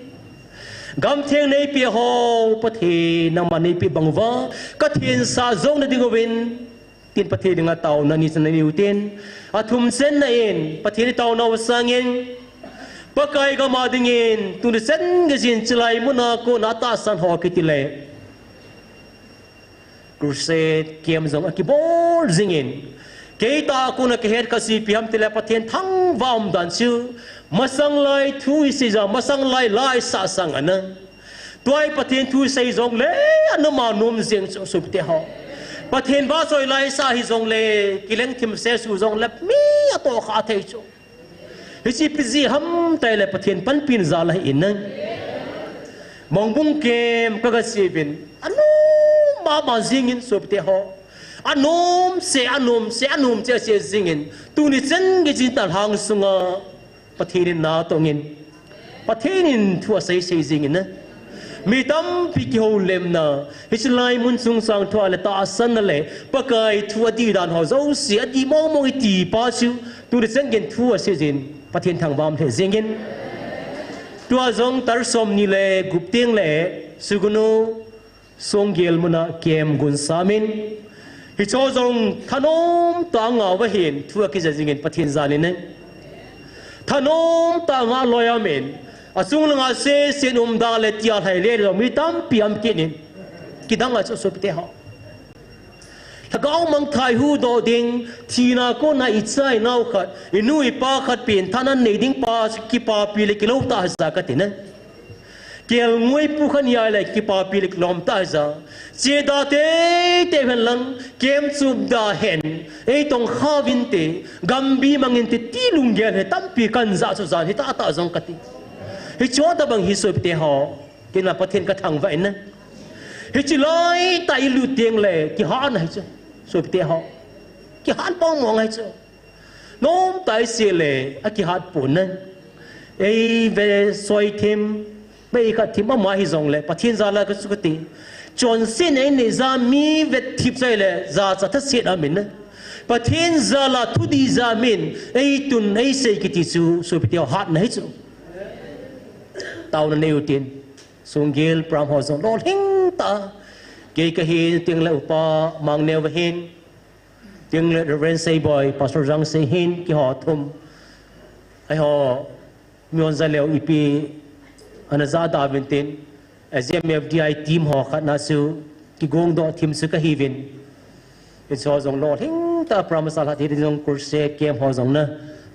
Gamtheng neipeh ho, Pathen nangma neipeh bang uva, kathensah jou nading uvin, tin Pathen dinga taona ni chan nei u tin. Athum channa in, Pathen i taona u sangin, Pakai gam a dingin, tuni chan geiyin chulai muna kona tahsan ho kiti le. Crusade camp jong akibol jingin. Keitah a kona kahet khat chu ipi ham tile Pathen thangvah umdan chu. Masang lai thu isei ja, masang lai la isah sang ana. Tua hi Pathen thu isei jongle, anom anom jeng chu sopite ho. Pathen vahchoi la isah hijongle, kilengthim sesu jongle, mi atohkhah thei chu. Hiche ipi jeh ham tile Pathen panpina jal ahi in. Mongbung camp kaga che uvin. Anom mama jingin sopite ho. Anom se, anom se, anom che, che jingin. Tuni chan geiyin talhang sunga Pathen in na atongin. Pathen in thu asei sei jingin. Mi tampi kihoulimna, hiche lai mun chungchang thua le tahsanna le, Pakai thu adih dan ho jouse, adih mong mong iti pa chu, tuni chan geiyin thu asei jin, Pathen thangvah um lheh jingin. Tua jong tar som ni le gup teng le, Sugnu, Songgel muna camp gun samin, hicho jong thanom tah a ngah uva hin, thu akija jingin Pathen janin. Thanom tah a ngah loi amin, achung langa sesen umda le tia lhai le lo mi tampi aum kit in. Kidang a chu sopite ho. Lhagao mangthah i huhdoh ding, thina kona i chainau khat, i nu i pa khat pen thanom nei ding pa, kipapi le kilou tah ja kati na. Kelngoi pu khat nia le kipapi le kilom tah ja. Cheda teitei hen lang, camp chu umda hen, eitong khauvin te, gambi mangin te ti lunggel hi tampi kan ja chu jan hi tah tah jong kati. Hicho tabang hi sopite ho, kei na Pathen kathangvah in. Hiche lai tah a ilut teng le, kihat na hi chu, sopite ho. Kihat mong mong ahi chu. Nomtah a isei le, akihat pon na. Eive soi thim, bei khat thim ama hijongle, Pathen jal a kachu kati. Chonsetna inei ja mi vetthip chai le, jacha thaset amin na. Pathen jal a thudih ja min, eitun, eisei kiti chu, sopite ho hat na hi chu. Taona nei u tin. Songgel pram ho jong lolhing tah. Kei kahin teng le upa Mangneo va hin. Tengle Reverend Seiboi, Pastor Jang Seihin, keiho thum. Eiho, mion jaleu ipi, ana jada uvin tin, A G M F D I team ho khatna chu, kigongdoh thim chu kahiuvin. Hiche ho jong lolhing tah a promise alhat hi jong kurse kem ho jong na.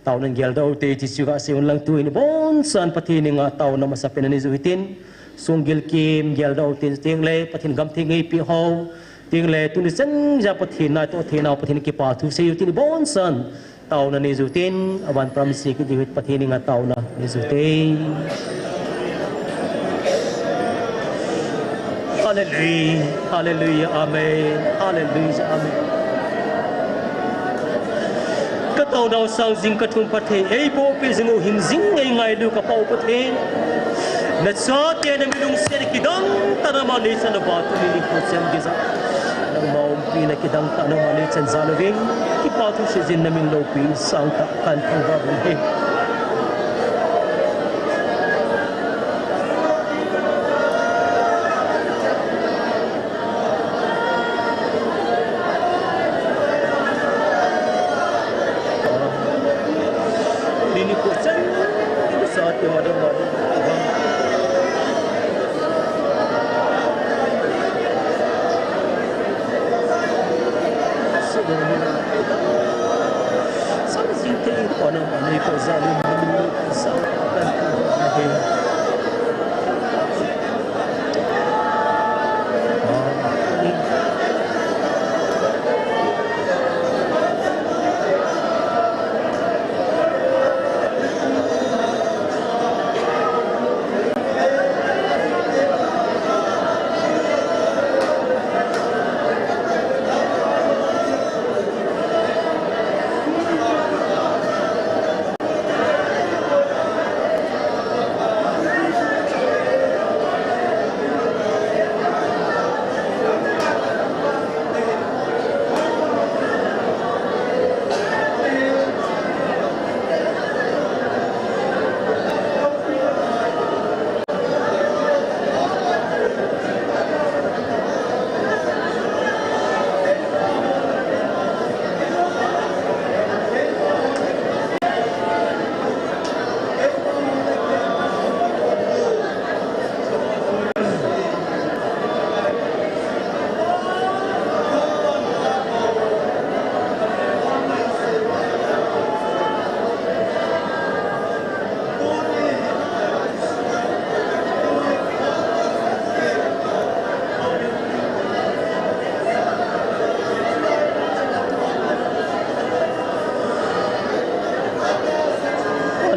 Taona geldoh ute ti chu kasei un lang tuin iboncha'n Pathen henga taona masapen anei jiu hitin. Sunggil kim geldoh ute tengle Pathen gam theng eipe ho. Tengle tuni chan geiya Pathen natoh theina Pathen kipa thu sei u tin iboncha'n. Taona nei jiu tin, aban promise kit diu hi Pathen henga taona nei jiu te. Hallelujah, hallelujah, amen, hallelujah, amen. Ka taonau sang jing ka thum pha thei, eiboh peh jing u hing jing ei ngailu ka Pa u Pathen. Na chate na mi lungset kidang tah a nangma neichan uva tuni nikho chan geiya. Nangma umpina kidang tah a nangma neichan jal uvin. Kipa thu seijin na min loupi sangtah kahin thangvah uvin ahi.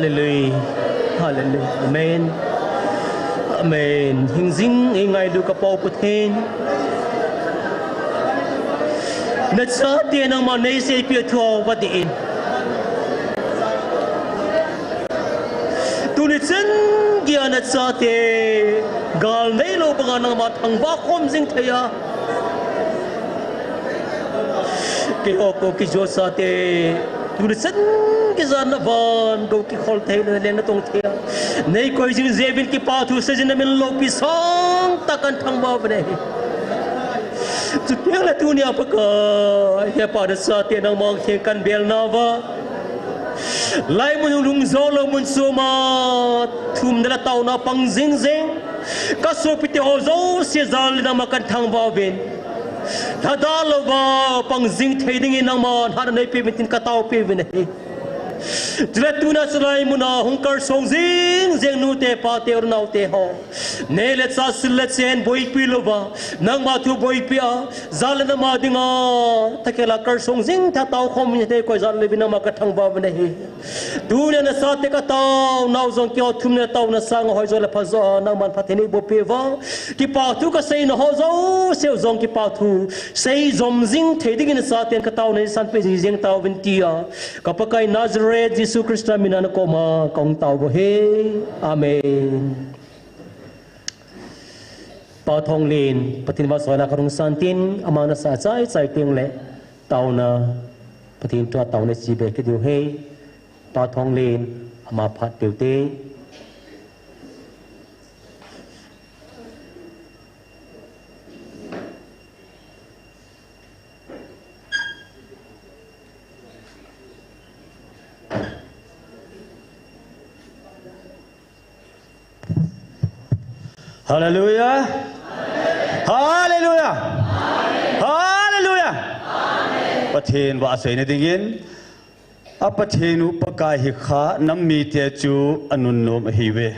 Hallelujah. Hallelujah. Amen. Amen. Hing jing ei ngailu ka Pa u Pathen. Na chate nangma neiseipi a thu ho vadih in. Tuni chan geiya na chate gal neilou banga nangma thangvah khom jing thei a. Keiho Kuki Zo chate tuni chan geiya na van gou kikhol thei na leng na tong thei a. Nei koi jing jeh uvin kipa thu seijin na min loupi sangtah kahin thangvah uvin ahi. Chuteng le tunia Pakai, he Pa na chate nangma kheng kahin bel nauva. Laimun hung lhung jou lou mun chom a, thumna le taona pang jing jing. Ka sopite ho jouse jal in nangma kahin thangvah uvin. Lhadah louva pang jing thei dingin nangman hatna neipe uvin tin ka taopi uvin ahi. Chule tuna chulai muna hung kalsong jing jing nute pate u naote ho. Nei le cha sil le chen boipi louva, nangma thu boipi a, jal le nam a dinga, thakhel a kalsong jing tha tao khom nei koi jal le uvin nangma ka thangvah uvin ahi. Tunia na chate ka taonau jong keiho thumna taona sanga hoi jo le pha jo a, nangman phatthei neiboh peh uva. Kipa thu ka seina ho jouse u jong kipa thu sei jom jing thei dingin na chaten ka taona neisanpeh jing jing tauvin tia. Ka Pakai Nazareth Jesu Christa mina na koma kahung tao uve. Amen. Pa Thonglen, Pathen vahchoina ka rung san tin, ama nasa chai chai teng le, taona, Pathen tua taona chi be kit diu ahi, Pa Thonglen, ama phat diu te. Hallelujah. Hallelujah. Hallelujah. Pathen vahchoina dingin, a Pathen u Pakai hi kha nam mite chu anunnom ahiuve.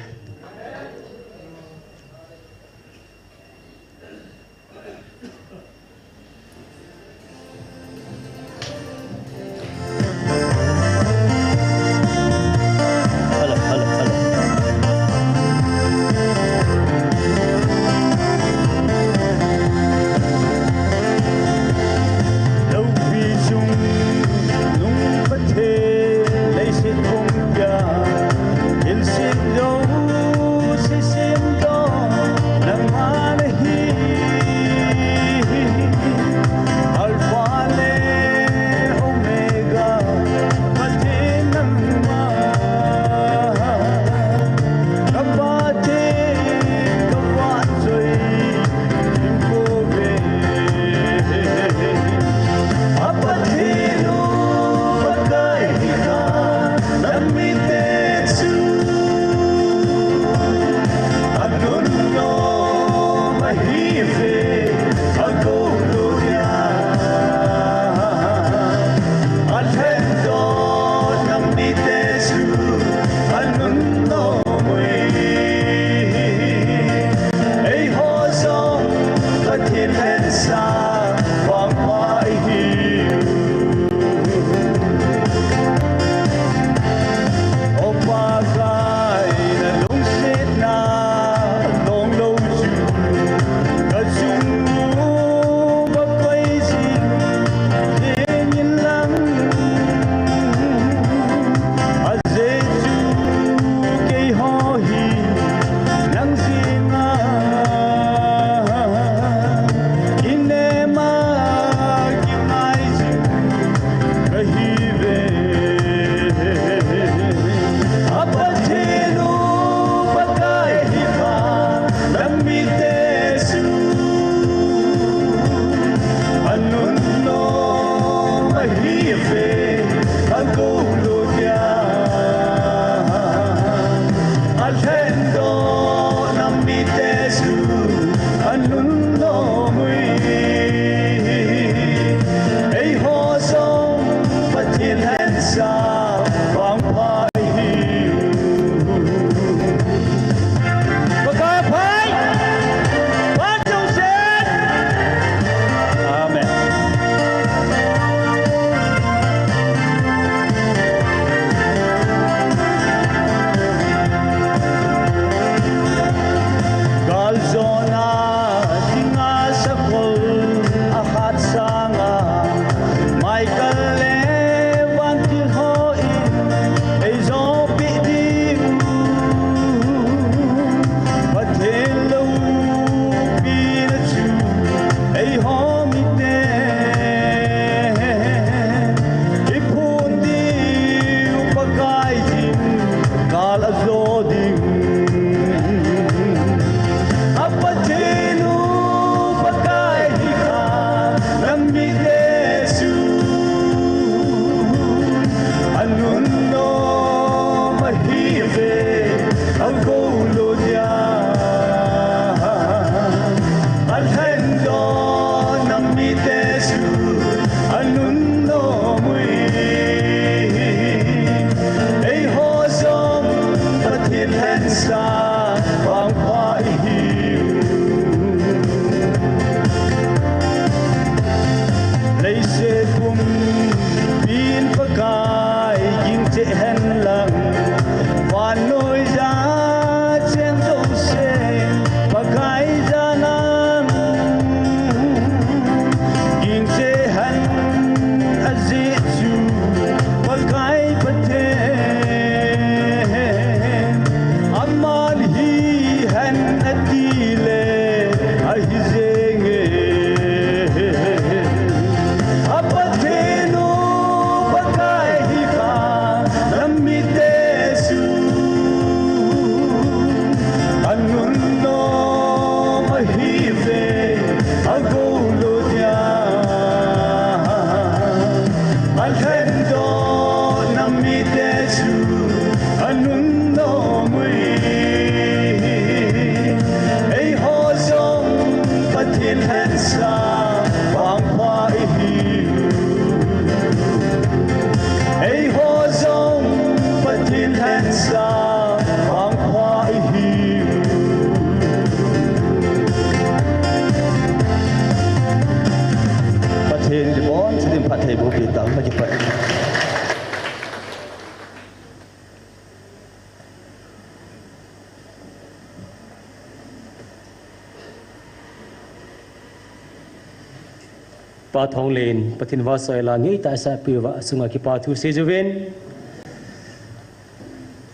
Pa Thonglen, Pathen vahchoi la ngeitah a eisah peh uva, achunga kipa thu seijiuvin.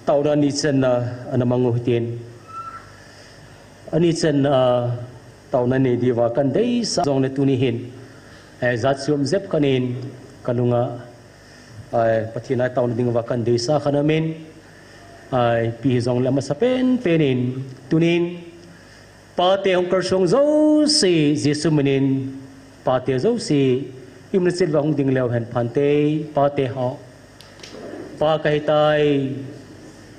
Taona ni channa ana mang u hitin. Ani channa a taona nei diuva kadeisah jongle tuni hin, eh, jat chom jep khat in kalunga, eh, Pathen a taona diuva kadeisah khat aum in, eh, ipi hijongle amasapen pen in tunin, Pate hung kalsong jouse, Jesu minin, pate jouse, imut cheh uva hung ding leu hen phante, pate ho. Pa kahitai,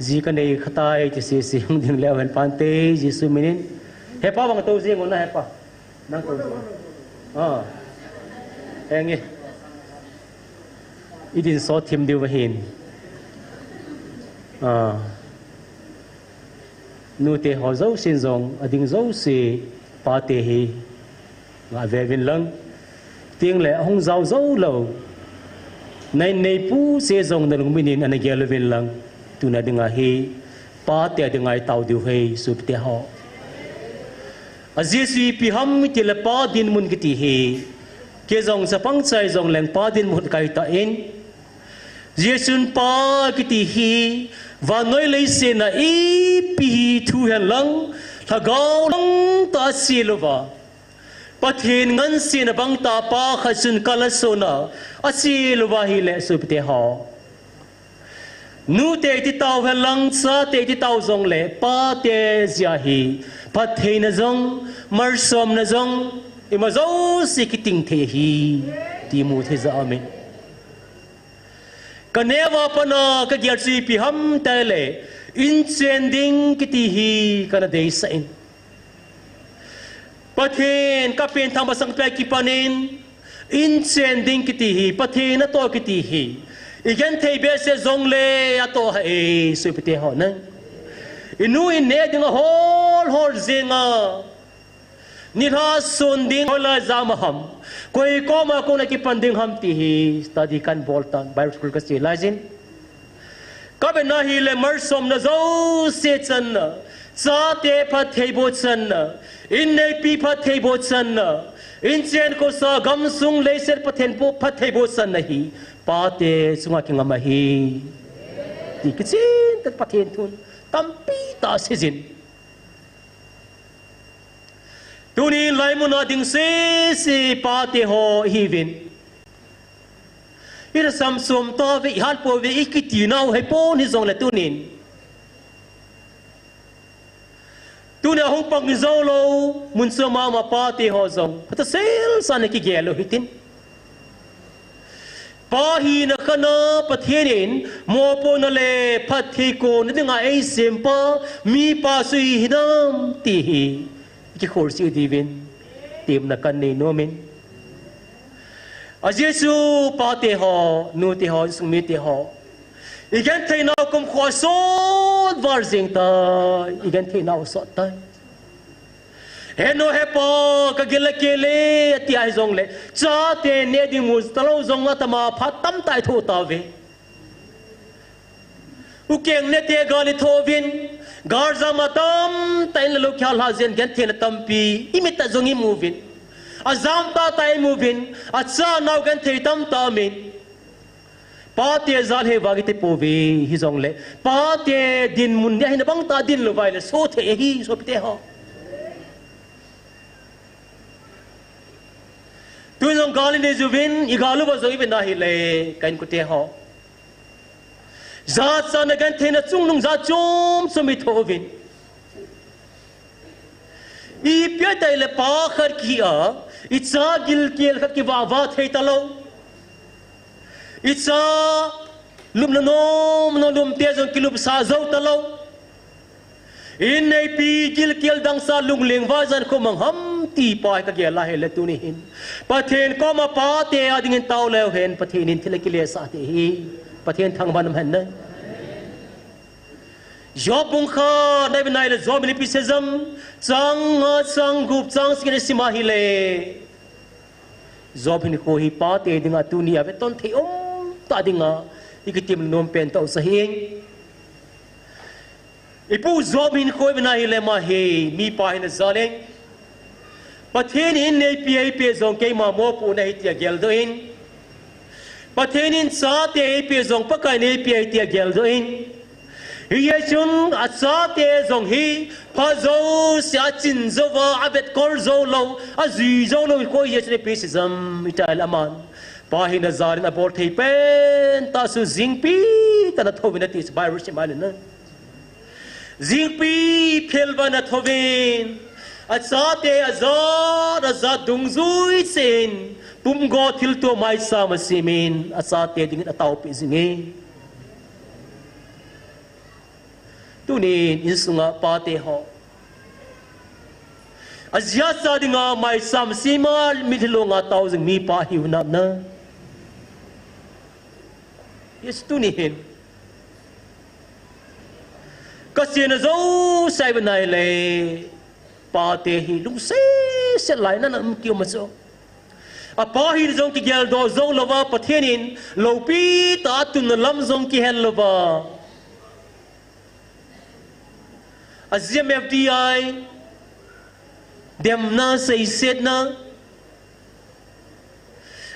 ji kanei khatai, ti sese hung ding leu hen phante, Jesu minin. Hepa vang tou jing un na hepa. Nang tou jing. Ah. Henge. Idin sot thim diu vahin. Ah. Nute ho jousen jong, ading jouse, pate hi. Ngah veuvin lang. Tengle ahung jao jou lou. Na inneipu se jong nalungmutin ana gel uvin lang. Tuna dinga hi. Pate dinga itao diu ahi sopite ho. A Jesu ipi ham itile pa dinmun kiti hi. Kei jong chapang chai jongleng pa dinmun kahitan. Jesun pa kiti hi, vannoi leiset a ipi hi thu hen lang, lhagao lang tah a asel uva. Pathen ngansena bang tah a pa khat chun kal asona, asel uva ahile sopite ho. Nute iti tao hen lang, chate iti tao jongle, pate jeh a hi, phattheina jong, malsomna jong, ima jouse kiting thei ahi, ti mu thei jeh ahi. Kaneo a pat a kagel chu ipi ham itile, inchen ding kiti hi kana deisah in. Pathen kapenthang masang peh a kipan in, inchen ding kiti hi, Pathen natoh kiti hi. Igenthei behseh jongle atoh ahi, sopite ho nang. Inu in neh ding ahol hol jing a. Nilhah sun ding hoilai jam a ham. Koi koma kona kipan ding ham ti hi study kan bol tan, Bible school kasei laijin. Kavetna hile malsomna jouse channa, chate phattheiboh channa, inneipi phattheiboh channa, inchen khosa gamsung leiset phattheiboh, phattheiboh channa hi, pate chunga kingam ahi. Ti kichen tah Pathen thun tampi tah aseijin. Tunin laimun a ding sese pate ho ihiuvin. Ilhasam chom tauve, ihat pouve, ikiti nau hipon hijongle tunin. Tunia hung pang jou lou, mun chom a um a pate ho jong. Phatah sel sa na kigel u hitin. Pa hina khat a Pathen in mopohna le phatthei kona dinga eisem pa, mipa chu ihi hinam ti hi, kikhol sih diuvin, temna kanei nom in. A Jesu pate ho, nute ho, insung mite ho. Igenthei nau kumkho sot val jing tai, igenthei nau sot tai. Heno hepa, kagil a kile, ati ahi jongle, chate neh ding mu talou jong atama phat tamtah ithoh tauve. Ukeng nete gal ithoh uvin, galjam a tamtah in le lou kihal lhah jeh in gentheina tampi, imit a jong imu uvin. Ajam tahtah imu uvin, achanau genthei tamtah umin. Pate jal hei vang iti pouve hijongle, pate dinmun dia hina bang tah a din lou uva ahile, soh thei ahi, sopite ho. Tun jong gal inei jiuvin, igal uva jong ivet na hile, ka inkote ho. Jachatna gentheina chungnung jat chom chom ithoh uvin. Ipi ati le pa khat kihi a, icha gilkel khat kivah vah thei talou. Icha lupna nom nom lum te jong kilupsah jou talou. Inneipi gilkel dangchah lungleng vah jan kho mang ham ti pa hi kagel a hile tuni hin. Pathen koma pate a dingin tao leu hen Pathen in thil akilesah thei ahi. Pathen thangvah in umhen. Job bung khat na ivet na hile Job in ipi asei em, chang nga, chang gup, chang sagi na isim a hile. Job hinkho hi pate dinga tunia veton thei um tah dinga ikitem nom pen tah u ahi. Ipu Job hinkho ivet na hile ama hi mipa hina jal in. Pathen in eipeh, eipeh jong keima mopohna ahi tia geldoh in. Pathen in chate eipeh jong Pakai in eipeh ahi tia geldoh in. Hijeh chun achate jong hi pha jouse achin jouva, avetkol jou lou, ajui jou lou, koi hijeh chun ipi sei ham itile aman pa hina jal in abol thei pen tah chu jingpi tah in athouvin ati chu Bible sim ahi na. Jingpi phel uva ana thouvin, achate ajat, ajat dungjui cheh in, pumgo thilto maicham asemin, achate dingin ataopeh jingin. Tunin insunga pate ho, ajicha dinga maicham sema mitlhi longa tao jing mipa hiu nam na. Yes, tuni hin. Kasei na jouse ivet nai le, pate hi lungset set lai na nam kiu ma chu. Apa hin jong kigeldoh jou louva, Pathen in loupi tah a tunna lam jong kihel louva, a G M F D I, demna, seisetna,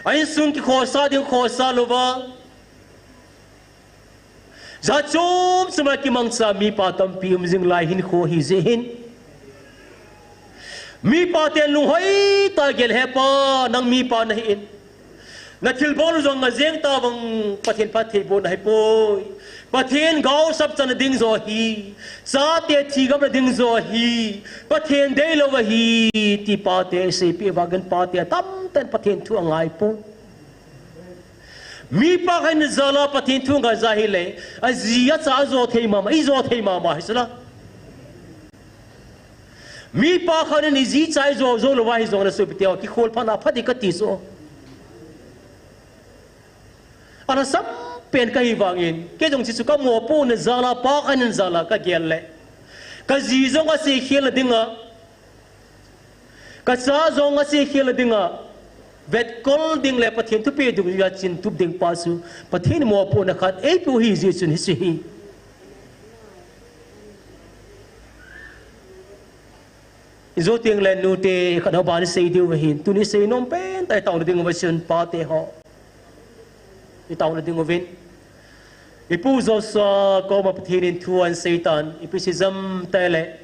a insung kikhosa ding khosa louva, jat chom chom a kimangcha mipa tampi um jing lai hinkho hi jeh hin. Mipa ten lunghoi tah a gel, He Pa, nang mipa nahin. Na thilbol jong ajeng tavang, Pathen phattheibohna ahipoi. Pathen gaosap channa ding jo ahi. Chate thigapna ding jo ahi. Pathen deilou ahi, ti pate seipeh vangin pate tamtah in Pathen thu angaipon. Mipa khat in ajal a Pathen thu ngai ja hile, aji acha ajo thei mama, ijo thei mama hi chu la. Mipa khat in iji cha ijo jou louva hijongle sopite ho, kikholphatna pha ding kati chu. Alhasam pen kahi vangin, kei jong hichu kamopohna jal a, pa khat in ajal a kagel le, kaji jong aseikhel na dinga, kacha jong aseikhel na dinga, vetkol ding le Pathen thupeh dungjuia chin tup ding pa chu Pathen in mopohna khat eipeh u ahi jeh chun hiche hi. Ijo tengle nute khat ho ban isei diu ahin, tuni isei nom pen tah itaona ding uva chun pate ho, itaona ding uvin, ipu Joshua koma Pathen in thu ahinsei tan, ipi sei ham itile,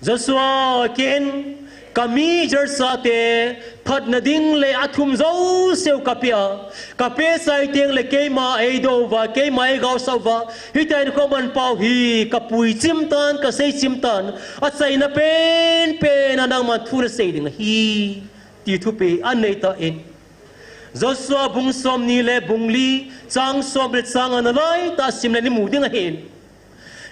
Joshua, ken kami Israel chate phatna ding le athum jouseu kapeh a, kapeh chai tengle keima eidou uva, keima eigaosap uva, hitia hinkho manpau hi kapui chim tan, kasei chim tan, achaina penpen a nangman thu nasei ding ahi, ti thupeh anei tan. Joshua bung somni le bung li, chang som le chang nga nalaitah a sim le imu ding ahin.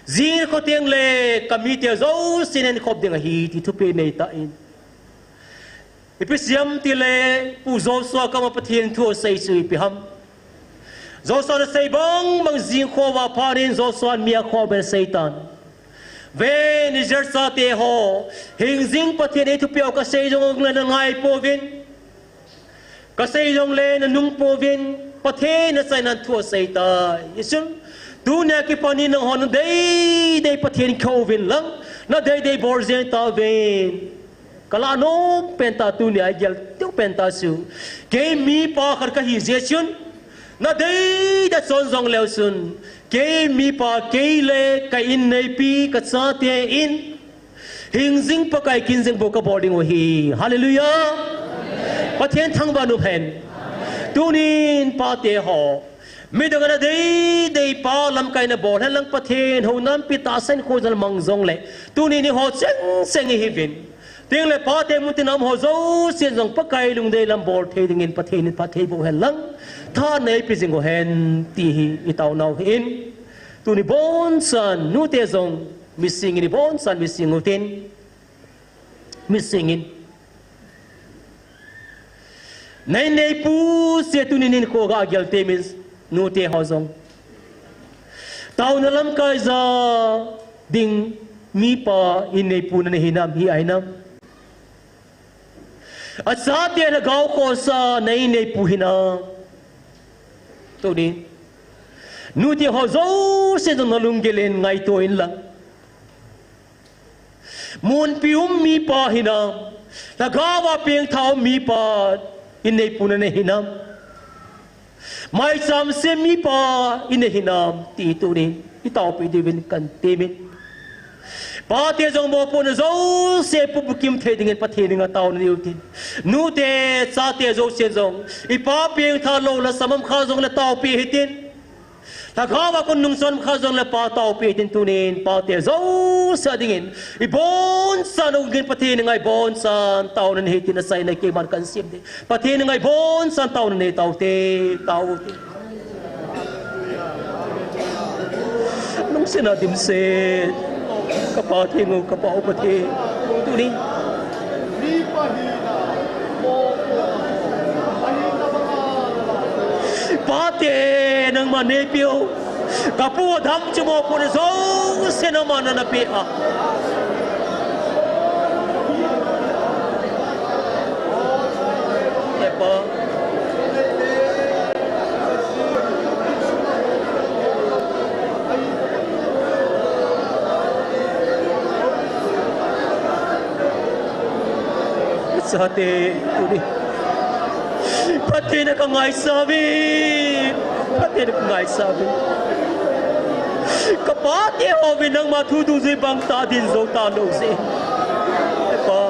Jing kho tengle kamite jousen eikhop ding ahi, ti thupeh nei tan. Ipi sei ham itile, Pu Joshua koma Pathen thu asei chu ipi ham. Joshua in asei bang bang jing kho uva phat in Joshua in mi akhoh beh in asei tan. Ven Israel chate ho, hingjing Pathen in eithupeh u kasei jongle nangai pouvin. Kasei jongle nanung pouvin, Pathen in achaina thu asei tai. Hichun, tunia kipat in nangho nadei dei Pathen kihou vin lang, nadei dei bol jeng tauvin. Kalah nom pen tah tunia igel diu pen tah chu, kei mipa khat kahi jeh chun, nadei dei chon jongleu chun, kei mipa, kei le ka inneipi, kachate in, hingjing Pakai kin jeng bou kabol ding u ahi. Hallelujah. Pathen thangvah in umhen. Tunin pate ho, midang in adei dei pa lamkai in abol hen lang, Pathen hou nampi tahsa in kho jal mang jongle, tunin eiho cheng cheng ihiuvin. Tengle pate mun tina um ho jousen jong Pakai lungdei lam bol thei dingin Pathen in phatthei boh hen lang, tha neipe jing uhen ti hi itaonau ahin. Tuni bonchan nute jong mising in, ibonchan mising utin. Mising in. Na inneipu chu tunin hinkho gagel temin, nute ho jong, taona lamkai ja ding mipa inneipu nahinam, hiahinam. Achaten agao khohsah na inneipu hinam. Tunin, nute ho jouse jong nalunggil in ngaito inlang, Munpi um mipa hinam, lhagao a pengtha um mipa in neipuna nei hinam, maicham sem mipa in nei hinam ti tunin i taopi diuvin kan temin. Pate jong mopohna jouse pubukim thei dingin Pathen henga taona nei utin. Nute, chate jousen jong i pa pengtha lou lhasam um kha jongle taopi hitin. Lhagao a kon nungchon um kha jongle pa taopi hitin tunin pate jouse dingin ibonchauvin Pathen henga ibonchauvin taona nei hitin achaina keiman kan sem ding. Pathen henga ibonchauvin taona nei taute, taute. Lungsetna dimset, ka Pa theng u, ka Pa u Pathen, tuni pate nangma neipiu, ka pu Adam chu mopohna jouse nangma nana pe a. He Pa. Chate, tuni Pathen a ka ngaisah uve, Pathen a ka ngaisah uve. Ka pate hon nangma thu dungjuiya bang tah a din jou talou jeh in. He Pa,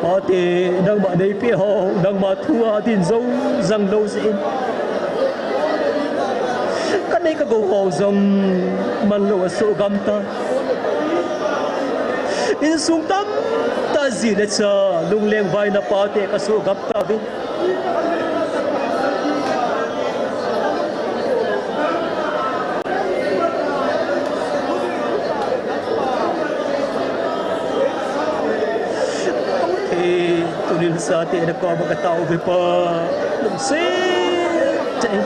pate nangma neipi ho nangma thu a din jou jang lou jeh in, ka nei ka gou ho jong manlou a soh gam tan. Insung tamtah ji le cha, lungleng vaina pate ka soh gam tauvin. He, tunin chate na koma ka tao uve Pa. Lungset tah in.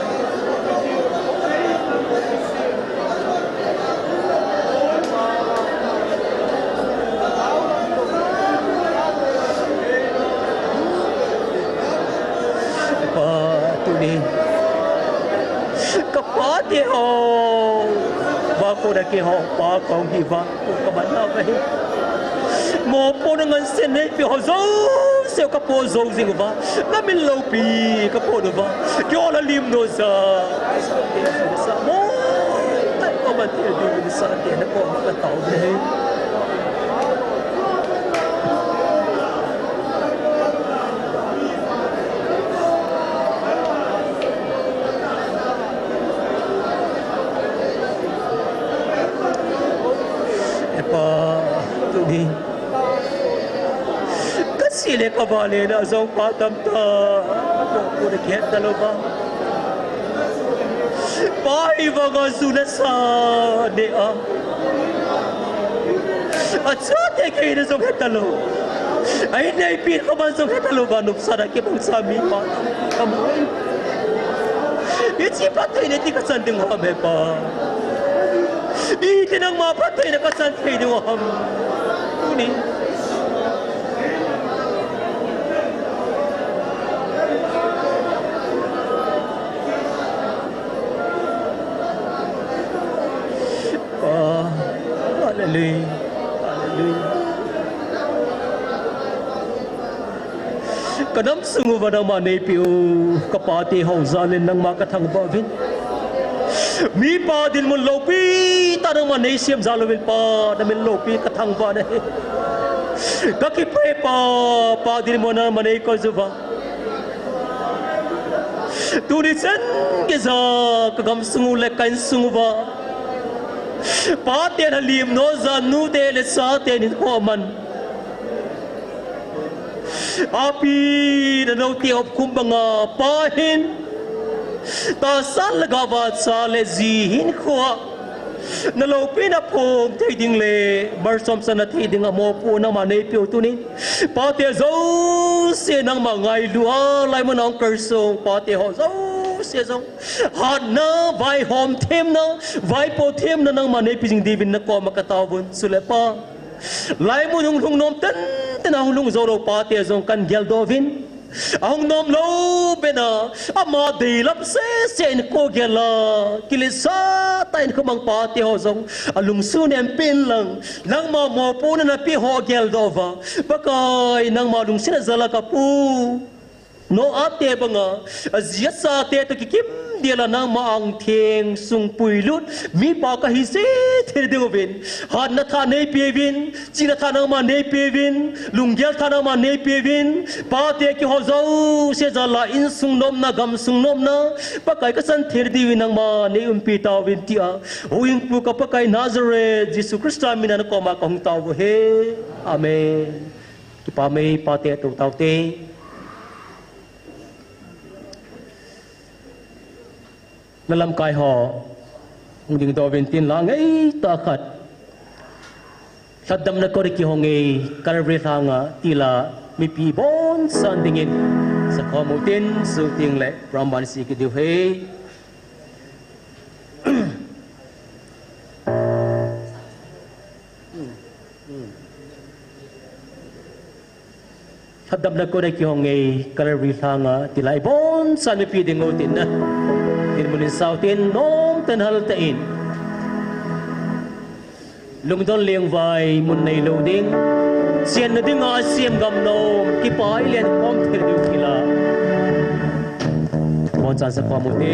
Pa, tuni ka pate ho, va ko da ke ho, pa kong hi va ko ka ban na ka hi. Mopohna ngansen neipi ho jouse ka po jou jing uva, na min loupi ka po uva, keiho la lim no ja. Sa mo, tai ko ban te di sa te na ko ka tao de. He Pa, tuni ka se le ka vale na jong pa tamtah, ko na kihet talou va. Pa hi vang a ju le sa ne a, achate kei na jong he talou, a inneipi koma jong he talou va, nopsahna kibang cha mipa ka mu. Hiche phattheina ti ka chan ding ham he Pa? Iti nangma phattheina ka chan thei ding ham? Tuni Pa, hallelujah, hallelujah. Ka nam sung uva nangma neipi u, ka pate ho jal in nangma ka thangvah uvin. Mipa dinmun loupi tah nangma neisem jal uvin Pa, na min loupi ka thangvah nahi. Ka kipah e Pa, pa dinmun nangma neikoi uva. Tuni chan geiya ka gamsung u le ka insung uva, pate na lim no ja, nute le chate nin ho man. Api na no ti op kum banga pa hin, tahsa le gava cha le ji hinkhoa na loupina phong thei ding le malsom channa thei dinga mopohna nangma neipiu tunin, pate jouse nangma ngailu a, laimun a hung kalsong pate ho jouse jong hatna, vaihom themna, vaipo themna nangma neipi jing diuvin na koma ka taovun. Chule Pa, laimun hung lhung nom tenten a hung lhung jou lou pate jong kan geldoh uvin. Ahung nom lou bena, ama deilam sese in kogel a, kiletsah tah in khomang pate ho jong, alungsun em pen lang, nangma mopohna napeh ho geldoh uva, Pakai nangma lungset a jal a kapu Noah te banga, aji achate toh kikim dela nangma angtheng sung puilut, mipa kahi jeh thei ding uvin, hatna thah neipeuvin, chihna thah nangma neipeuvin, lunggel thah nangma neipeuvin, pate kihou jouse jal a insung nopna, gamsung nopna, Pakai kachan thei diuvin nangma neiumpi tauvin tia, huhhingpu ka Pakai Nazareth Jesu Christa mina nakoma kahung tao uve. Amen. Kipah e, pate tou taute. Nalamkai ho, hung dingdoh uvin tin la ngeitah khat. Lhatdamna kot'a kihong e, Calvary lhanga tila mipi bonsan dingin. Sakhom utin, suhting le program ban sei kit diu ahi. Lhatdamna kot'a kihong e, Calvary lhanga tila ibonsan mipi ding utin na. Dinmun in sautin, nomtah in haltah in. Lungdon lengvai mun neilou ding. Chenna dinga asem gam nom, kipah a ilen khom thei diu tila. Bonsan sakhom ute.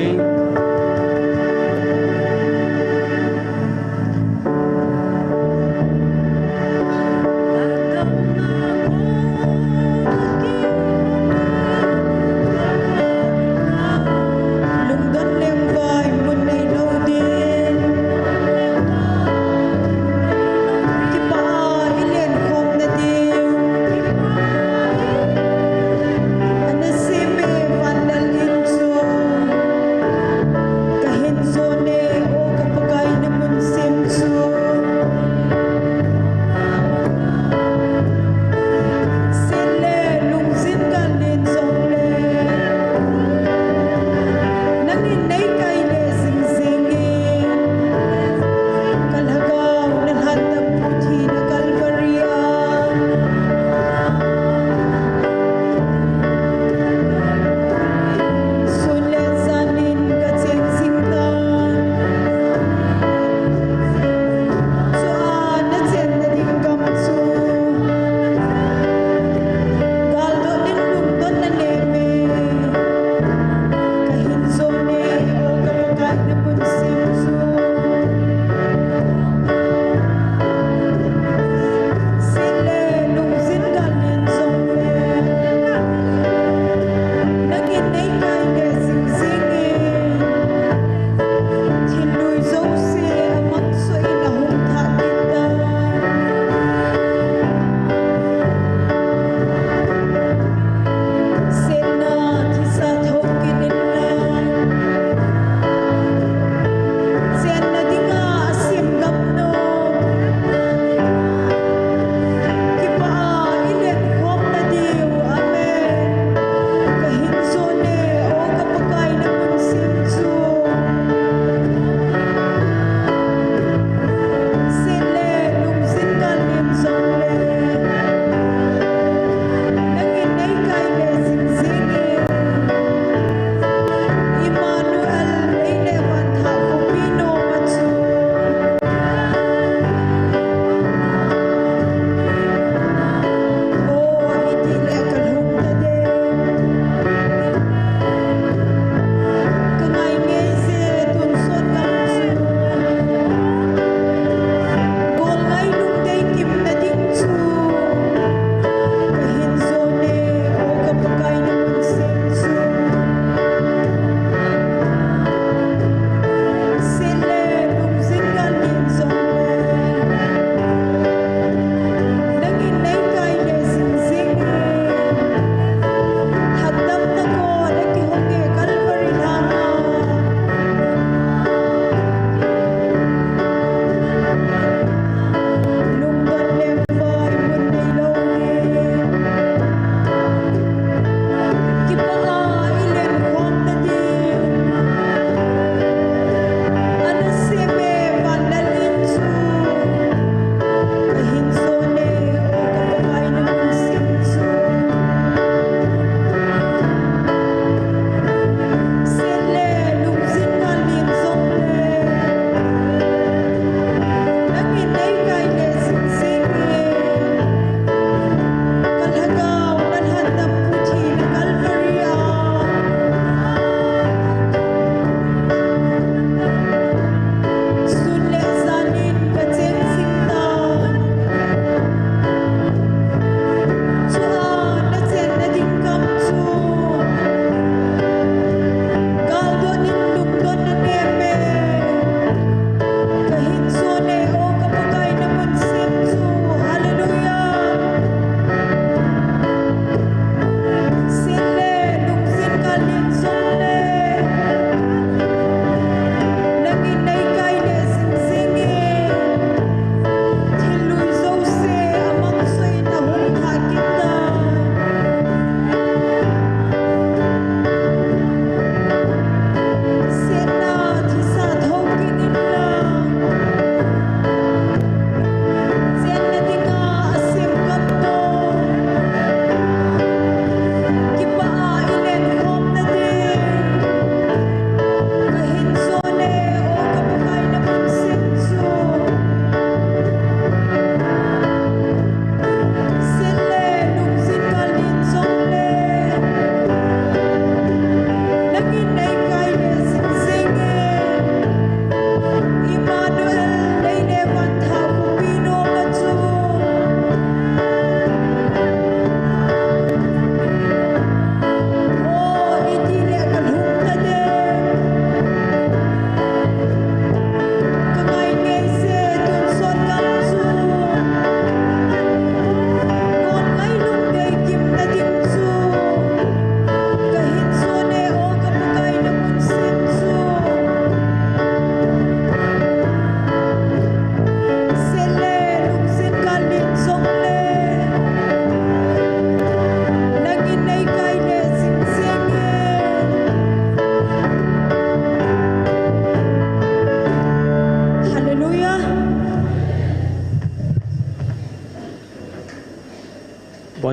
Lungdon lengvai mun neilou ding. Kipah a ilen khom na ding. Ana sem e, van lel in chu.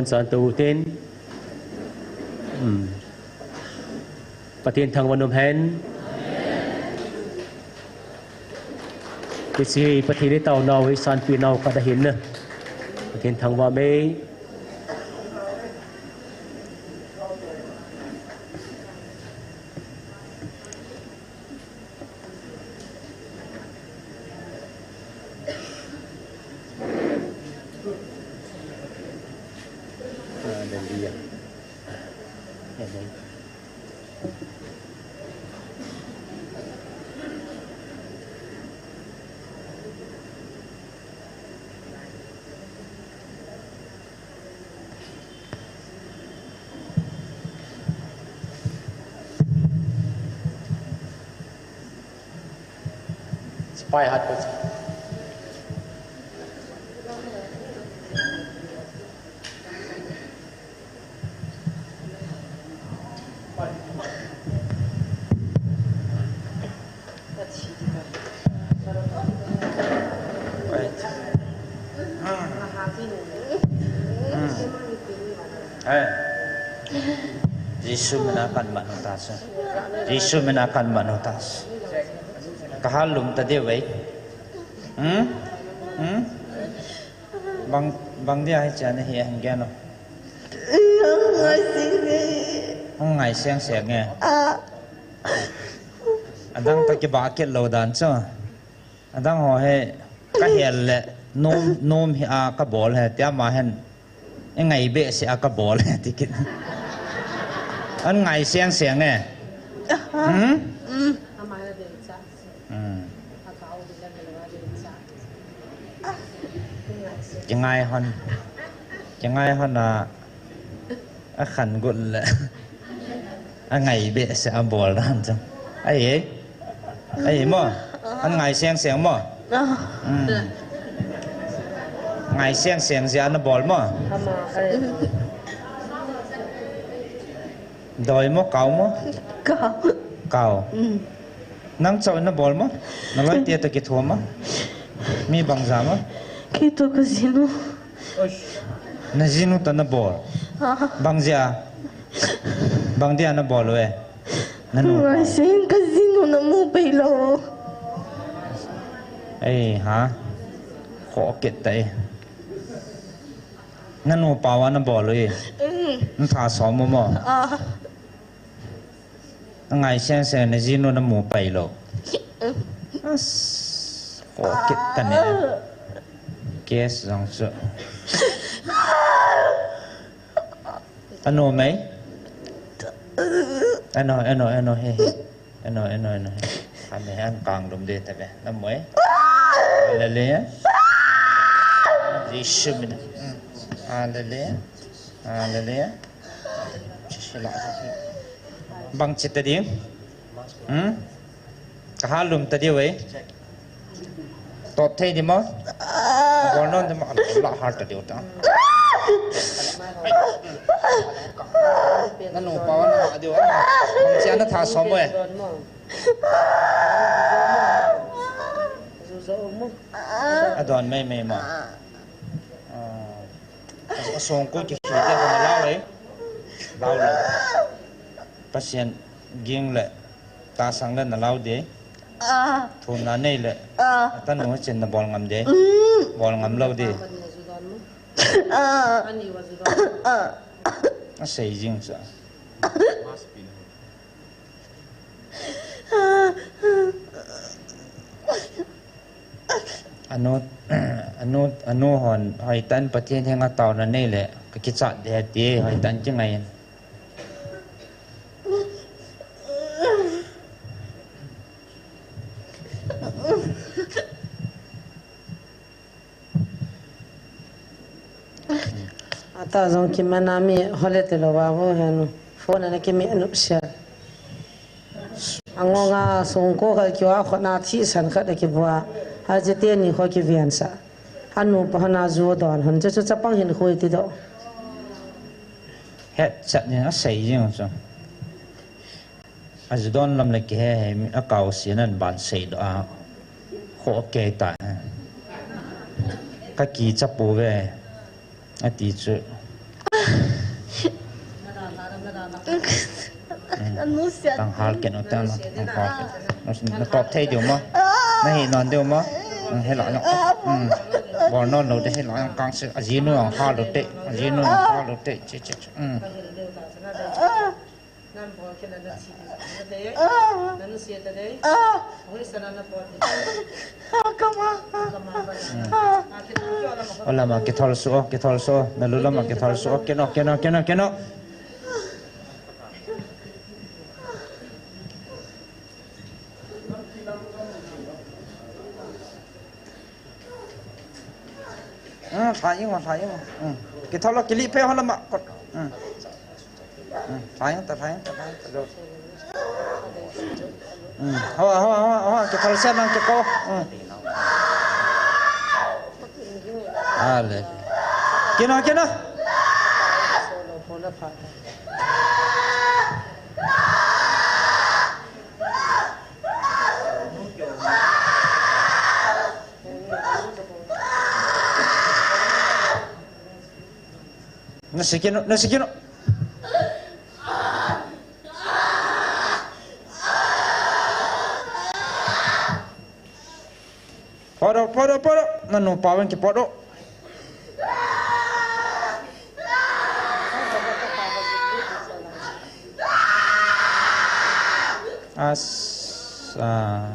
Chan to u tin. Hmm. Pathen thangvah in umhen. Hiche hi Pathen itaonau, isanpeh nau khat ahin. Pathen thangvah in um. Hallelujah. Amen. Spy hat ko. Jesu mina kan manu ta sa. Jesu mina kan manu ta sa. Kahal lum ta diu ve. Hmm? Hmm? Bang, bang dia hiche ana hi hung gen o. Hung ngai seng seng e. Adang toh kibah kit lou dan chu. Adang ho hi kahel le nom, nom hi a kabol hi tia ama hin. Ingai behseh a kabol e, ti kit. An ngai seng seng e. Hmm? Hmm. Kingai hon. Kingai hon a. Akhan got le. Angai behseh a bol dan chu. Ahi e. Ahi mo. An ngai seng seng mo. Hmm. Ngai seng seng jeh a nabol mo. Doi mo, kau mo? Kau. Kau. Hmm. Nang chauh nabol mo? Naloi te toh kithum mo? Mi bang jat mo? Kei toh kajinu. Najinu toh nabol. Ah. Bang jeh a? Bang dia nabol u e? Nanu. Ngai seng kajinu namu pai lou. Ei ha. Khoh kit tai. Nanu pau a nabol u e? Mm. Natha som u mo? Ah. Angai seng seng najinu namu pai lou. As, khoh kit ta ne. Case jong chu. Ano mai? Ano, ano, ano, he, he. Ano, ano, ano, he. Ane, an kang lum de ta ve. Namu e. Hallelujah. Jesu mina. Hmm. Hallelujah. Hallelujah. Bang chita ding? Hmm? Kahal lum ta diu e. Tot thei di mo? Bol non di mo? La har ta diu ta. Nanu pau a nabol diu. Bang chia natha som u e? Adon mei mei mo. Ah. Asong ko ki ki te ko na lau le. Lau le. Pathen ging le. Tahsang le nalau de. Ah. Thumna nei le. Ah. Atanu chin nabol ngam de. Mm. Bol ngam lou de. Ah. Ah. Asei jing cha. Anu, anu, anu hon, hoitah in Pathen henga taona nei le, kakichat de ati, hoitah in kingai in. Ata jong kimana mi hole te lo va vo henu. Phone ana kimi anu sia. Angonga songko kal kiwa khona thi san khat a kibua. Hajete ni kho kivian sa. Anu pa hana ju don hon chu chu chapang hin khoi ti do. Het chat ni a sei jing chu. Ajudon lam le kihe he mi a kau si nan ban sei do a. Kho kei ta. Ka kicha pu ve. Ati chu. Anu sia. Tang hal ken o, tang hal ken. Na top thei diu mo. Na hi non diu mo. He la no. Bol non lo de, he la kang se. Ajinu ang hal lo te. Ajinu ang hal lo te. Che che che. Olama kithol suh o, kithol suh o, na lu lama kithol suh o, kino, kino, kino, kino. Lha ing o, lha ing o. Kithol o, kilih phei ho lama kot. Lha ing ta, lha ing ta, lha ing ta. Hoa, hoa, hoa, hoa, kithol se nang kiko. Ale. Kino, kino. Na sikino, na sikino. Poro, poro, poro. Na nu pawen ki poro. Asa.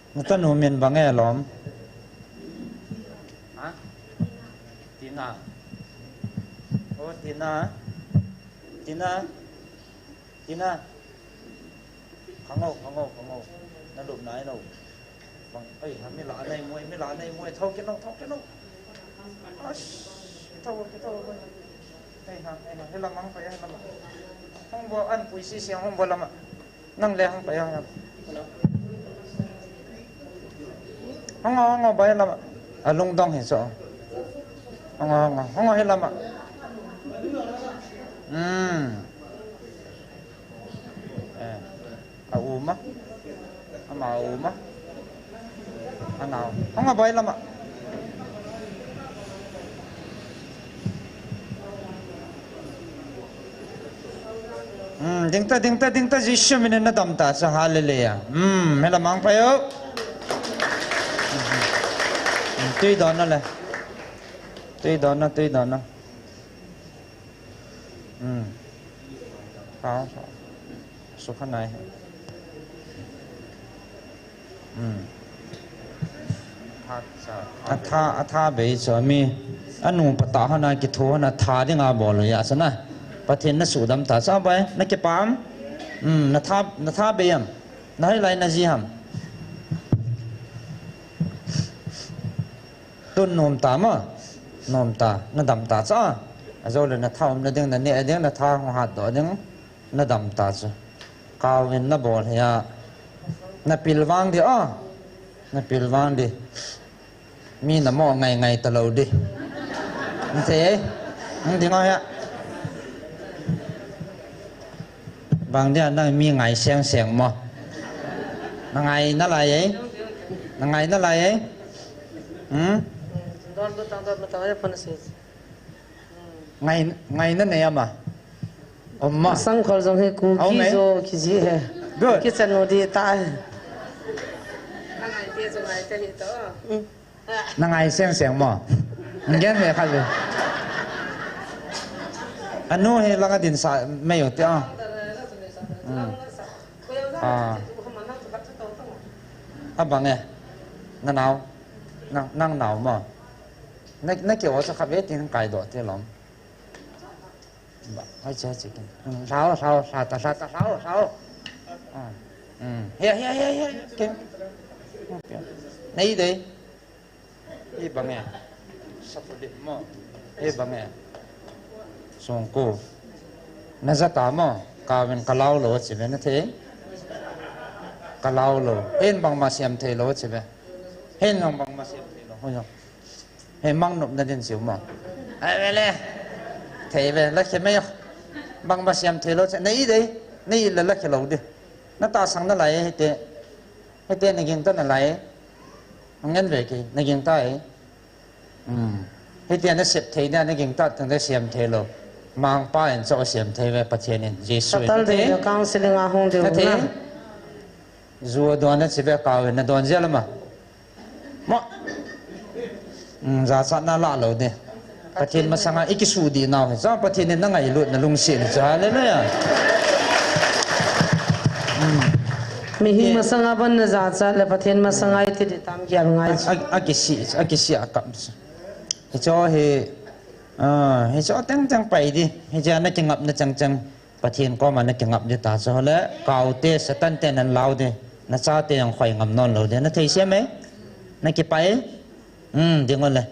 Nata nu min bang e lom? Ha? Tina. O Tina. Tina. Tina. Khangou, khangou, khangou. Na lup nai no. Bang, ei, ha mi la nei mui, mi la nei mui. Thau kino, thau kino. Ash, thau, thau. Ei ha, ei ha, hila mang pa ya, hila mang. Hong bo an pui si si hong bo lama. Nang le hang pa ya. Hong hong ba ya lama. Alung dong hi so. Hong hong, hong hi lama. Hmm. Eh. A uma. Ama uma. Anao. Hong a bai lama. Hmm, dingta, dingta, dingta, Jisu minin na damta sa, hallelujah. Hmm, hela mang pa yo. Hmm, tui dona le. Tui dona, tui dona. Hmm. Sao, sao. Sukha nai. Hmm. Atha, atha bei chu mi. Anu pata hana kithu hana tha dinga bol ya sana. Pathen na sudam ta sa bai. Na kipam. Hmm, na tha, na tha bei am. Na hai lai na ji ham. Tun nom ta ma. Nom ta. Na dam ta cha. Ajo le na tha um na ding na ne ding na tha hong hat do ding. Na dam ta chu. Kauvin na bol hi a. Na pil vang di a. Na pil vang di. Mi na mo ngai ngai ta lo di. Nte ei. Nang ding a ya. Bang dia nang mi ngai seng seng mo. Na ngai na lai ei. Na ngai na lai ei. Hmm? Don bu tang don bu tang ya pun si. Ngai, ngai na nei ama. Oma. Sang khol jong he ku ki jo ki ji he. Good. Ki chan no di ta he. Na ngai seng seng mo. Ngen he kha le. Anu he langa din sa mai u ti a. Hmm. Ah. Abang e. Na nao. Nang, nang nao mo. Na, na ke o sa kha ve tin kai do ti lom. Ba, hai cha chi kin. Lao, lao, la ta, la ta, lao, lao. Ah. Hmm. He, he, he, he, kin. Nei dei. Hi bang e. Sa pu di mo. Hi bang e. Song ko. Na za ta mo. Ka ven ka lao lo chi ve na the. Ka lao lo. Hen bang ma siam thei lo chi ve. Hen bang ma siam thei lo. Ho yo. He mang nop na din siu mo. Ai ve le. Thei ve la khe me yo. Bang ba siam thei lo che. Nei dei. Nei la la khe lo di. Na ta sang na lai he te. He te na ging ta na lai. Ngen ve kei, na ging ta e. Hmm. Hitia na sep thei na, na ging ta teng le siam thei lou. Mangpa in chu siam thei ve, Pathen in, Jesu in. Saturday na counseling a hung ding na. Ju a don na chi ve kau in na don jia lama. Mo. Hmm, jachat na la lou de. Pathen masanga i kisu di nau hi. Cha Pathen in na ngailut na lungset ni cha. Hallelujah. Hmm. Mihem masanga ban na jachat le Pathen masanga i ti di tam kial ngai. A, a, a kisi, a kisi a kap. Hicho hi, ah, hicho teng teng pai di. Hicho na kingap na chang chang. Pathen koma na kingap di ta chu le, kau te, Satan te nan lau di. Na chate jong khoi ngam non lou di. Na thei siam e? Na kipah e? Hmm, ding o le.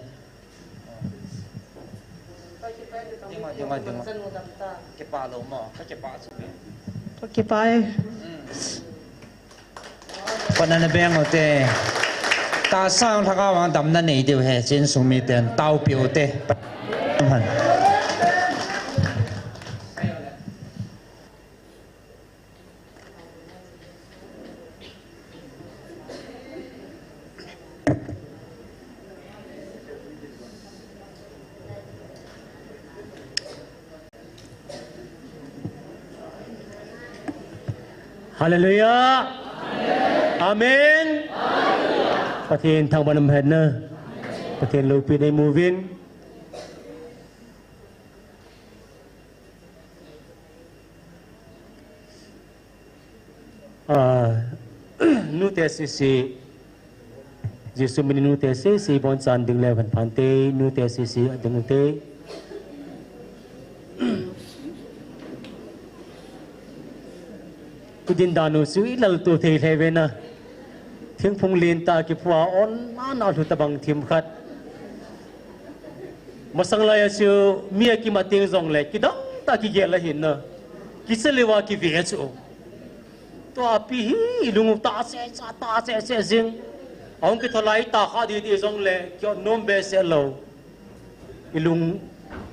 Ding o, ding o, ding o. Kipah lou mo, ka kipah chu. Ka kipah e. Hmm. Patna na beng u te. Tahsa lhagao vang damna nei diu ahi, insung miten taopi u te. Hallelujah. Amen. Pathen thangvah in umhen na. Pathen loupina imu uvin. Ah, nute sese, Jesu minin nute sese, bonchan ding le van phante, nute sese, ading ute. Kudin danu su i lal tu thei thei ve na. Thingphung lin ta kiphua on na na lu ta bang thim khat. Masang lai a chu mi a kimat ding jong le, kidang ta kigel ahin na. Kisel leuva kive chu. Tua pi hi i lung u ta se sa, ta se se jing. Ahung kitho lai ta kha di di jong le, ki-on nom be se lou. I lung,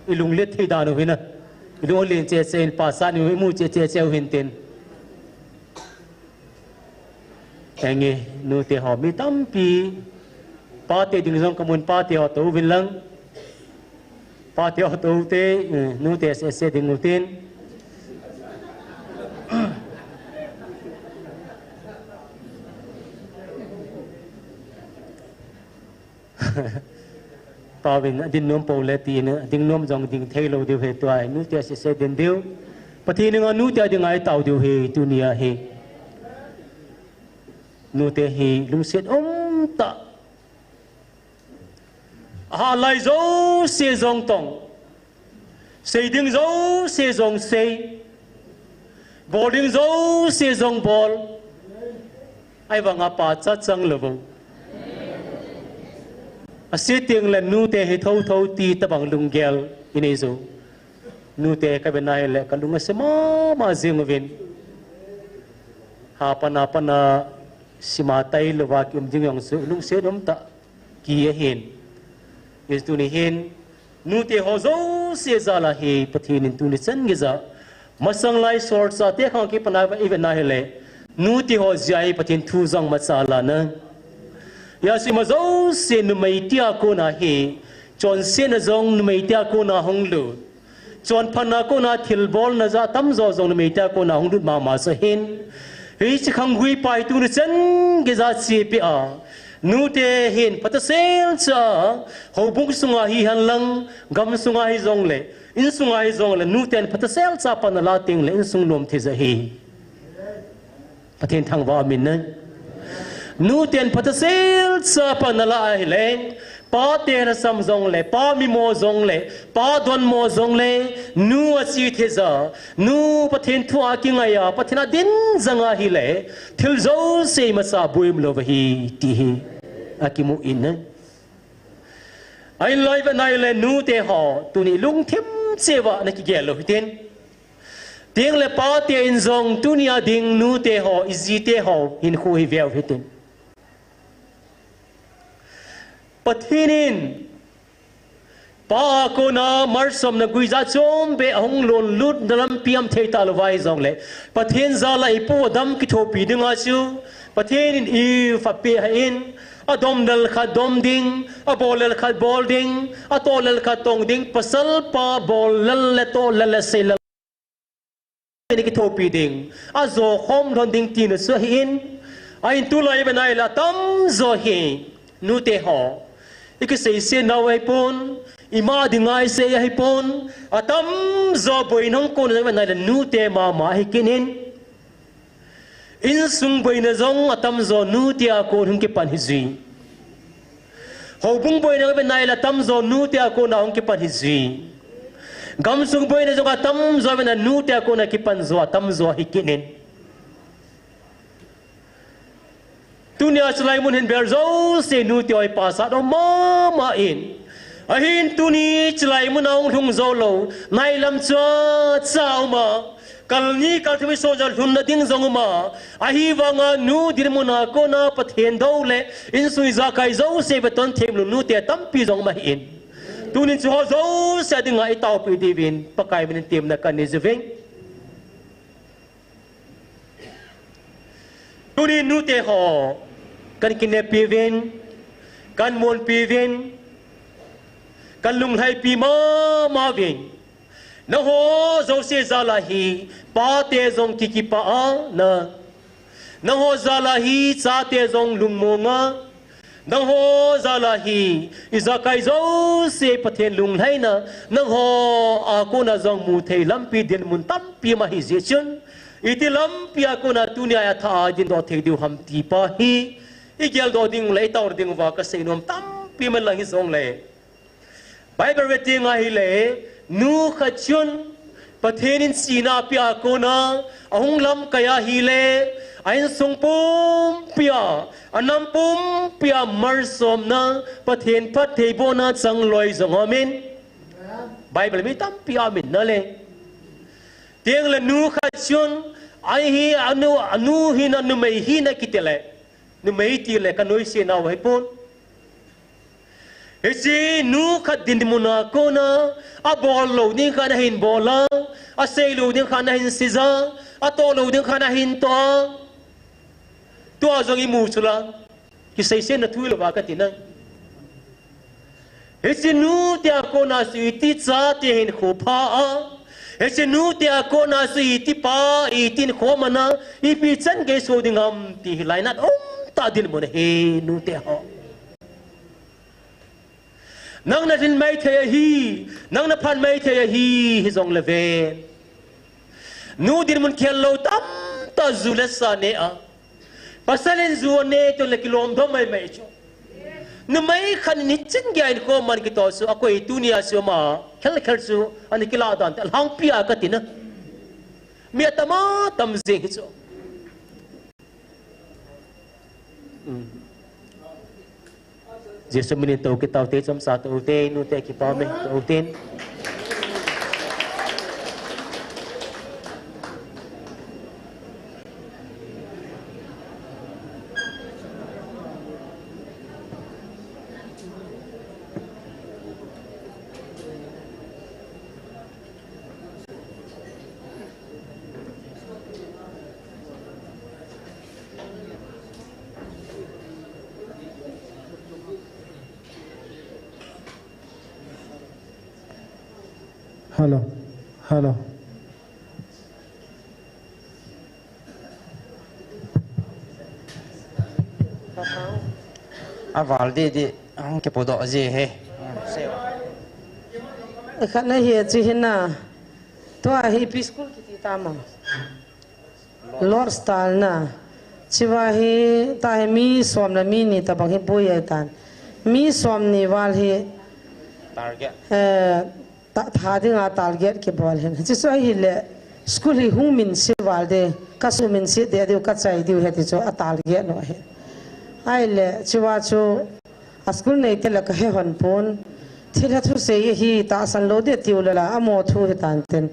i lung let thei dan u hi na. I lung len che che in pa sa ni u imu che che che u hin tin. Enge, nute ho mi tampi, pate ding jong kamun, pate ho tou vin lang. Pate ho tou te, eh, nute sese ding u tin. Pauvin, ading nom pou le tin, ading nom jong ding thei lou diu ahi tua, nute sese ding diu. Pathen in a nute a ding a itao diu ahi, tunia hi. Nute hi lungset um tah. Aha lai jouse jong tong. Sei ding jouse jong sei. Bol ding jouse jong bol. Ahivanga pachat chang lou vo. Ase teng le nute hi tho tho ti tabang lunggel i nei jo. Nute ka ve na hi le ka lung ase mama jing uvin. Ha pana pana sima tai louva ki um ding jong chu lungset um tah ki ahin. Tuni hin, nute ho jouse jal a hi Pathen in tuni chan geiya, masang lai solchah te khang kipat a i ve na hi le, nute ho jeh a hi Pathen thu jong machal a na. Hijeh a chu ima jouse numei te a kona hi, chonsetna jong numei te a kona hung lut. Chonphatna kona thilbolna jat tamjo jong numei te a kona hung lut mama chu ahin. Hiche khang gui pa hi tuni chan geiya chepi a. Nute hin phatasel cha, houbung sunga hihen lang, gam sunga hijong le, in sunga hijong le, nuten phatasel cha pan ala teng le, insung nom thei ja hi. Pathen thangvah aum in na. Nuten phatasel cha pan ala ahi le, pate lhasam jong le, pa mimo jong le, pa donmo jong le, nu a chi thei ja, nu Pathen thu a kingai a, Pathen a din jang ahi le, thil jouse ima cha boium lou va hi, ti hi. A kimu in na. Ahin loi ve na hi le nute ho, tuni lungthim cheh uva na kigel lou hitin. Teng le pate in jong tunia ding nute ho, i jite ho, hinkho hi veu hitin. Pathen in, pa a kona malsomna guija chom beh ahung lonlutna lampi aum thei talou va hijong le, Pathen jal a i pu Adam kithopi dinga chu, Pathen in Eve apeh ahin, Adom lel khat dom ding, abol lel khat bol ding, atoh lel khat tong ding, pasal pa bol lel le toh lel le sei lel. Ni kithopi ding, ajo khom lhon ding tina chu ahin. Ahin tulai ive nai le atamjo hi, nute ho, ikisei se nau ahipon, ima dinga isei ahipon, atamjo boina hung kona ive nai le nute mama ahi kit in. Insung boina jong atamjo nute a kon hung kipan hijui. Houbung boina ive nai le atamjo nute a kona hung kipan hijui. Gamsung boina jong atamjo ive nai le nute a kona kipan jo atamjo ahi kit in. Tunia chulai mun hin bel jouse nute hoi pasa dom mama in. Ahin tuni chulai muna hung lhung jou lou, nailam chua cha uma, kal ni kal thum isonja lhunna ding jong uma, ahivanga nu dinmuna kona Pathen dou le insung ijakai jouse veton themlou nute tampi jong uma ahin. Tunin chuho jouse dinga itaopi diuvin Pakai minin temna kanei jiuvin. Tuni nute ho, kan kinepi uvin, kan monpi uvin, kan lunglhaipi mama uvin. Nangho jouse jal a hi pate jong kikipah a na. Nangho jal a hi chate jong lungmong a. Nangho jal a hi ijakai jouse Pathen lunglhaina nangho a kona jong mu thei lampi dinmun tampi um ahi jeh chun, iti lampi a kona tunia athah a idindoh thei diu ham ti pa hi igeldoh ding le itaona ding uva kasei nom tampi um inlang hijongle, Bible ve teng ahile, nu khat chun Pathen in chihna apeh a kona ahung lamkai ahile, a insung pumpi a, anam pumpi a malsomna, Pathen phattheibohna chang loi jong aum in. Bible mi tampi a um in nale. Tengle nu khat chun, ahi anu, anu hina numei hina kiti le, numei tile kanoise nau ahipon. Hiche nu khat dinmun a kona, abol lou ding khat ahin bol a, asei lou ding khat ahin seija, atoh lou ding khat ahin toh a. Tua jong imu chu la, kiseisetna thu hilou va kati na. Hiche nu tia kona chu iti chate hinkho pha a, hiche nu tia kona chu iti pa, iti hinkho man a, ipi chan gei so ding ham ti hi lainat umtah dinmun ahi nute ho. Nang na lhin maithei ahi, nang na phan maithei ahi, hijongle ve. Nu dinmun khel lou tamtah ju le sa ne a. Pasal in ju ane tile kilom dom maimai chu. Numei khat in hichan geiya hinkho man kitoh chu, akoi tunia chu ama khel khel chu, ana kilah dan te, alhangpi a kati na. Mi atam atam jeng hi chu. Jesu minin tou kit taute, chomcha tou te, nute kipah me, tou tin. Hello. Hello. Aval di di, ang kipodoh ji he. Khat na hi chi hin na. Tua hi preschool kiti tama. Lord's tal na. Chiva hi, tua hi mi som le mi ni tabang hi bui ai tan. Mi som ni val hi. Target. Eh, ta, tha dinga target kibol hin. Chi chu ahile, school hi hung minse val de, ka su minse de diu, ka chai diu he ti chu a target no he. Ahile, chiva chu, a school nei te le ka he hon pon. Thil ha thu sei hi tahsan lou de tiu le la, amo thu hi tan ten.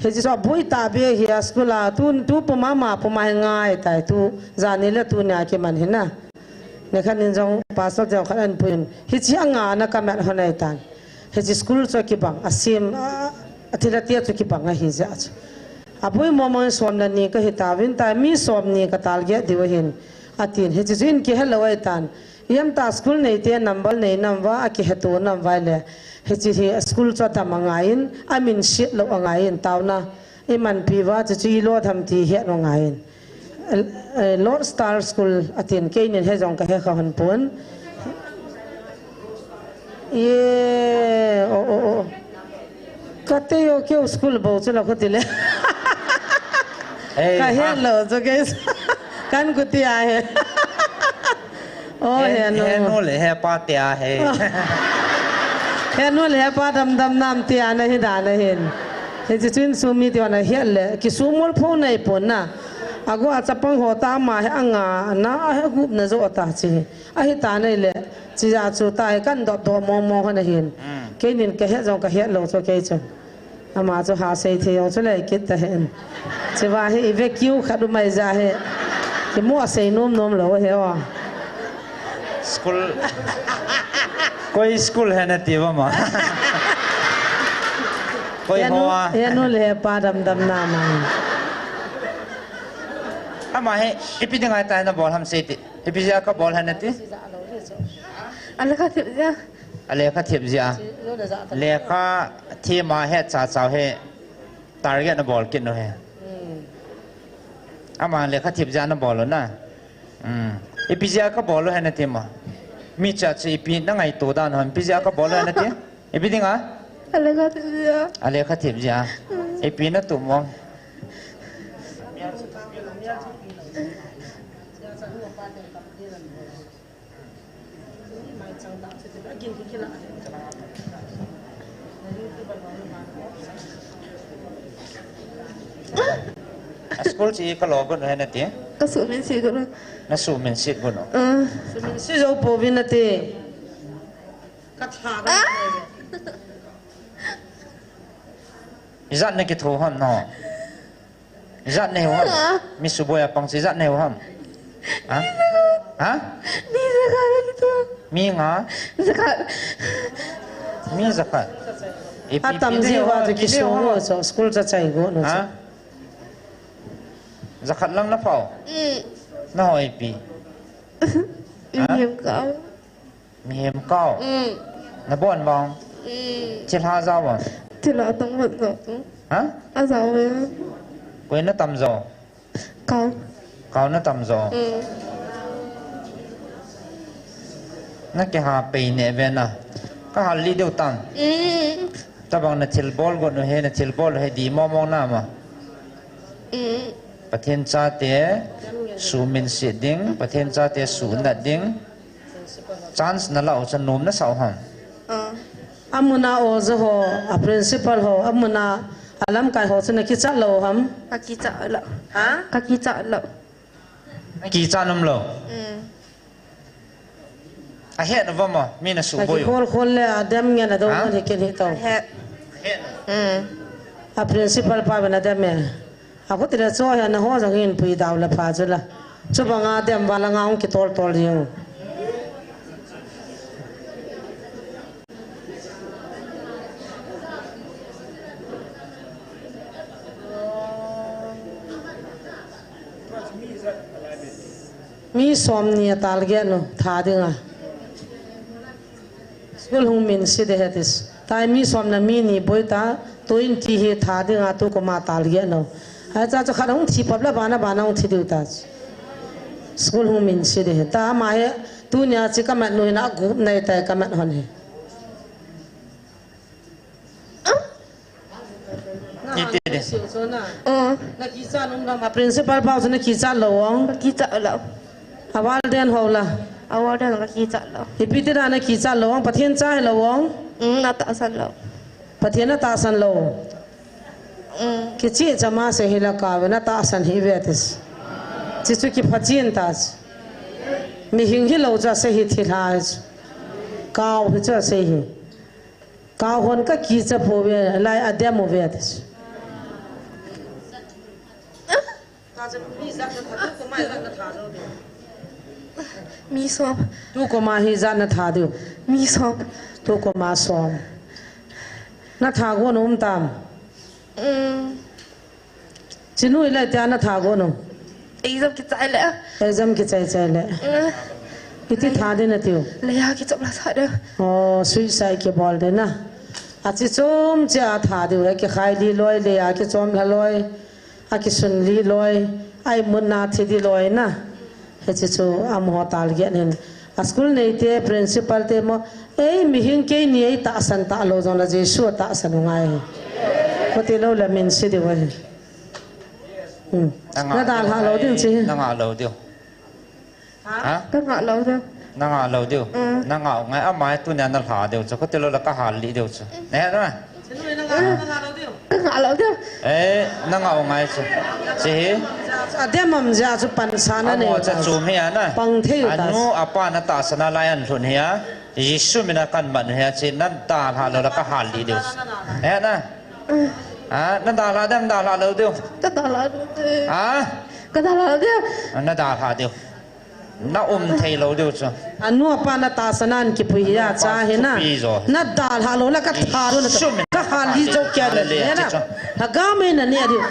He chi chu a bui ta be hi a school a, tu, tu puma ma puma hi ngai tai tu, jani le tunia kiman hi na. Nikhat in jong pastor jong khat an puin. Hichi anga na ka mat hon ai tan. Hichi school chu kibang, a sim, a, a thil a tia chu kibang ahi jeh chu. A bui mo mo som le ni ka hi ta vin ta, mi som ni ka target diu hin. Atin, hiche chu in kihe lou ahitan. Iam ta school neite number nei nam uva, akiheto nam uva le. Hiche hi school chu adam angaiyin, amin set lou angaiyin, taona. Imanpi uva, chuchu ilo tham ti het angaiyin. Eh, eh, Lord Star School atin, keinin he jong kahe kha hon pon. Ye, o, o, o. Kate yo keu school bou chu la khuti le. Ei, kahe ha. Lou chu kei. Kan khuti ahi. O, he, he nu. He nu le he pa te ahi. He nu le he pa dam dam nam ti ana hi dan ahin. Hiche chun sumi ti ana hiat le. Kisumol pho nei pon na. Agu a chapang ho ta ma he anga na a he gup na jo ta chi. Ahi ta nei le. Chi ja chu ta he kan dop dop mong mong hon ahin. Mm. Keinin kahe jong kahe lou chu kei chu. Ama chu ha sei thei jong chu lei kit ta hen. Chiva hi i ve kiu khat u mai ja hi. Kimu a sei nom nom lou he o. School. Koi school he nati uva ma. Koi he nu, hoa. He nu le he pa dam dam na ma. Ama hi, ipi dinga ta na bol ham sei ti. Ipi ja ka bol he nati. Alekha thip ja. Alekha thip ja. Lekha thima he cha chau he. Target na bol kit nu he. Hmm. Ama lekha thip ja na bol u na. Hmm. Ipi ja ka bol u he nati ma. Mi cha chu ipi na ngaito dan hon. Ipi ja ka bol u he nati. Ipi dinga? Alekha thip ja. Alekha thip ja. Hmm. Ipi na tu mo. A school chi ka lo gon he nati? Ka suh min si gon. Na suh min si gon. Uh. Suh min si jo po vin nati. Ka tha ka. Ah! Ijat na kitho ham no. Ijat na hiu ham. Ha? Mi suboi a pang si ijat na hiu ham. Ha? Ha? Mi zakhat na kitho. Mi nga? Zakhat. Mi zakhat. Ipi, atam ipi ji na hiu va ham, chu ipi na hiu kisu ham? Ngo so school cha chai go no. Ha? Zakhat lang na phau. Mm. Na hoi pi. Ha? Mihem kau. Mihem kau. Mm. Na bon vang. Mm. Thilha jao vang. Thilha tong vat jao. Ha? A jao ve. Koi na tam jao. Kau. Kau na tam jao. Mm. Na kiha pei ne ve na. Ka hal li deu tam. Mm. Tabang na thil bol got nu he, na thil bol he di mo mo na ma. Mm. Pathen chate suh min sit ding, Pathen chate suh nat ding. Chance na la u chu nom na sa u ham? Ah. Amun a oja ho, a principal ho, amun a lamkai ho chu na kichat lou ham? Ka kichat lou. Ha? Ka kichat lou. Kichat nom lou. Mm. A het na va ma, mi na suboi u. Khol khol le a dem ngen a do. Ha? Ngen hi ken hi tau. A het. A het. Mm. A principal pa ve na dem e. A khuti le cho he na ho jong hin pui dau le pha chu la. Chu banga dem va la nga hung kitol tol diu. Mi som ni a target nu, tha dinga. School hung min sit ding ahi ati. Tai mi som na mi ni boi ta, twenty hi tha dinga tu koma target nu. Ahi cha chu khat hung thi pap la bana bana hung thi diu ta. School hung min sit ding ahi. Ta ama hi, tunia chi ka mat nu hi na gup nei tai ka mat hon hi. Iti di. Oh. Na kichat nom lou ma, principal pau chu na kichat lou ong. Ka kichat lou. A warden ho la. A warden ka kichat lou. Ipi ti da na kichat lou ong, Pathen cha hi lou ong. Mm, na tahsan lou. Pathen na tahsan lou. Mm. Kichi chama se hi la ka ve na tahsan hi ve tis. Chi chu kipha chin ta. Mihing hi lou cha se hi thilha. Kau hi cha se hi. Kau hon ka kicha pho ve, lai a dem u ve ati. Mi som. Tu koma hi ijat na tha diu. Mi som. Tu koma som. Na tha go nom tam. Mm. Chinu ilai tia na tha go nom. Exam kichai le. Exam kichai chai le. Eh. Iti tha ding natiu. Leiya kichop la sa de. Oh, suicide kibol ding na. Achi chom cha tha diu, akikhai di loi, leiya kichom la loi. Akisun li loi. Aimut na thi di loi na. Hiche chu amaho target hin. A school neite, principal te mo. Ei, mihing keini ei tahsan talou jongle Jesu tahsan u ngai. Khuti lou le min si diu ahi. Hmm. Nadalha lou ding chi. Nanga lou diu. Ha? Kanga lou diu. Nanga lou diu. Hmm. Nanga u ngai, ama tunia nalha diu chu. Khuti lou le kahal li diu chu. Nahe na? Kanga lou diu. Eh, nanga u ngai chu. Chi hi. Adem am ja chu pansa na nei. Amo cha chu mi ana. Pang thei ta. Anu apa natahsan a lai ahin hi a. Jesu mina kaman hi a, chi nadalha lou le kahal li diu. Eh na. Ha, nadalha dem, dalha lou diu. Kadalha diu. Ha? Kadalha diu. Nadalha diu. Na um thei lou diu chu. Anu apa natahsan a kipui hi a cha hi na. Nadalha lou le katha lou na. Kahal li jou kei le na. Lhagao mei na ne diu.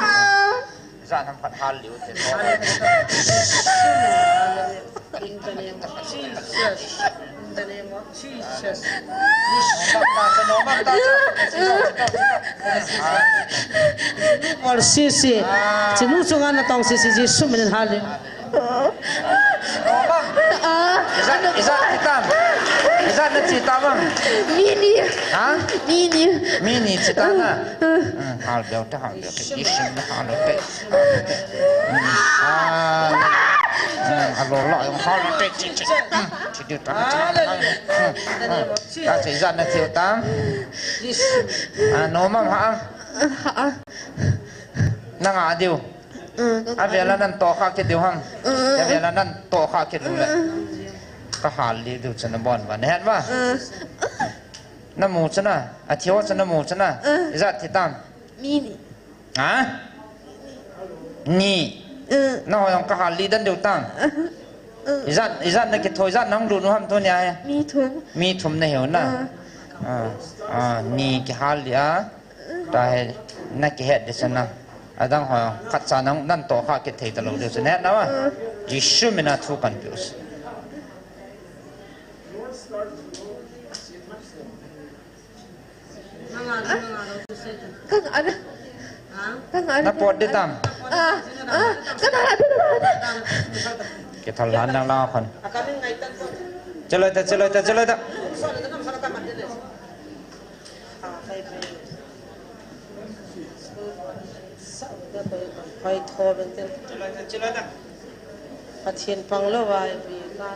Ijat ham khat hal liu te. In the name of Jesus. In the name of Jesus. Lord, si si. Chinu chunga natong si si, Jesu minin hal liu. Ijat, ijat hitam. Ijat nachi tam. Mini. Ha? Mini. Mini chi ta na. Hmm, hal beu te, hal beu te. Jesu minin hal beu te. Hmm, ah, hmm, alo lo, hal beu te, chi, chi. Hmm, chi diu ta, chi. Hmm, hmm. Achi ijat nachi tam. Ah, nomam ha. Ha. Nanga diu. Avela nan tohkha kit diu ham. Avela nan tohkha kit diu le. Kahal li diu chu nabon ba. Nahet ba? Namu chu na. Athi ho chu namu chu na. Ijat thi tam. Mi ni. Ha? Ni. Nangho jong kahal li den diu tam. Ijat, ijat nakitho, ijat nahung lut u ham tunia hi. Mi thum. Mi thum nahiu na. Ah, ah, ni kihal li a. Tahi, nakihet di chu na. Adang ho, khat cha nang, nan tohkha kit thei talou di chu. Nahet na ma? Jesu mina thu kahin pe u. Kang ada. Kang ada. Napot di tam. Ah, ah, kang ada, kang ada. Kithal han nang lang khon. Cheloi ta, cheloi ta, cheloi ta. Hoi tho ben ten. Pathen pang lou vai vi la.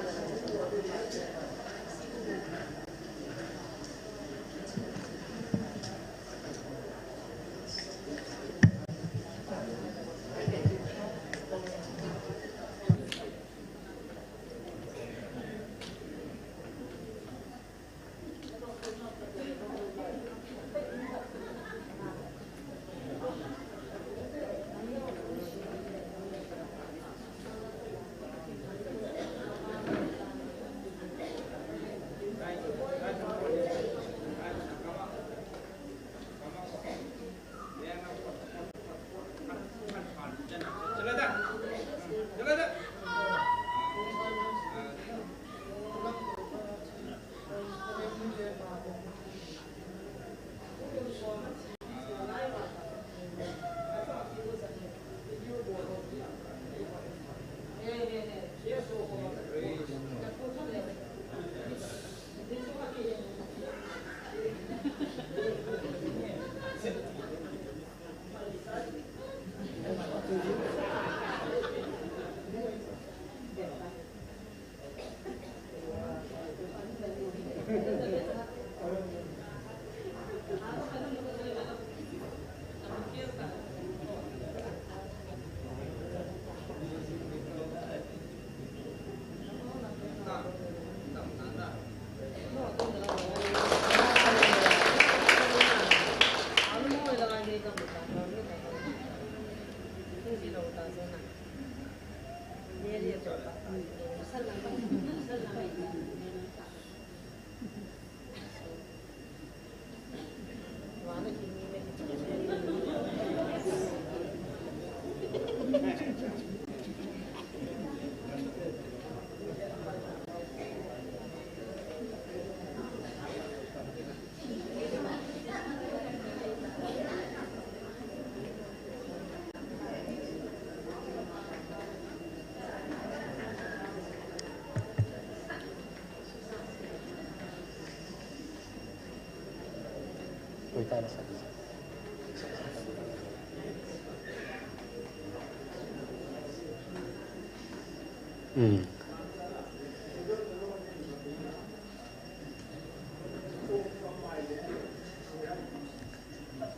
Hmm.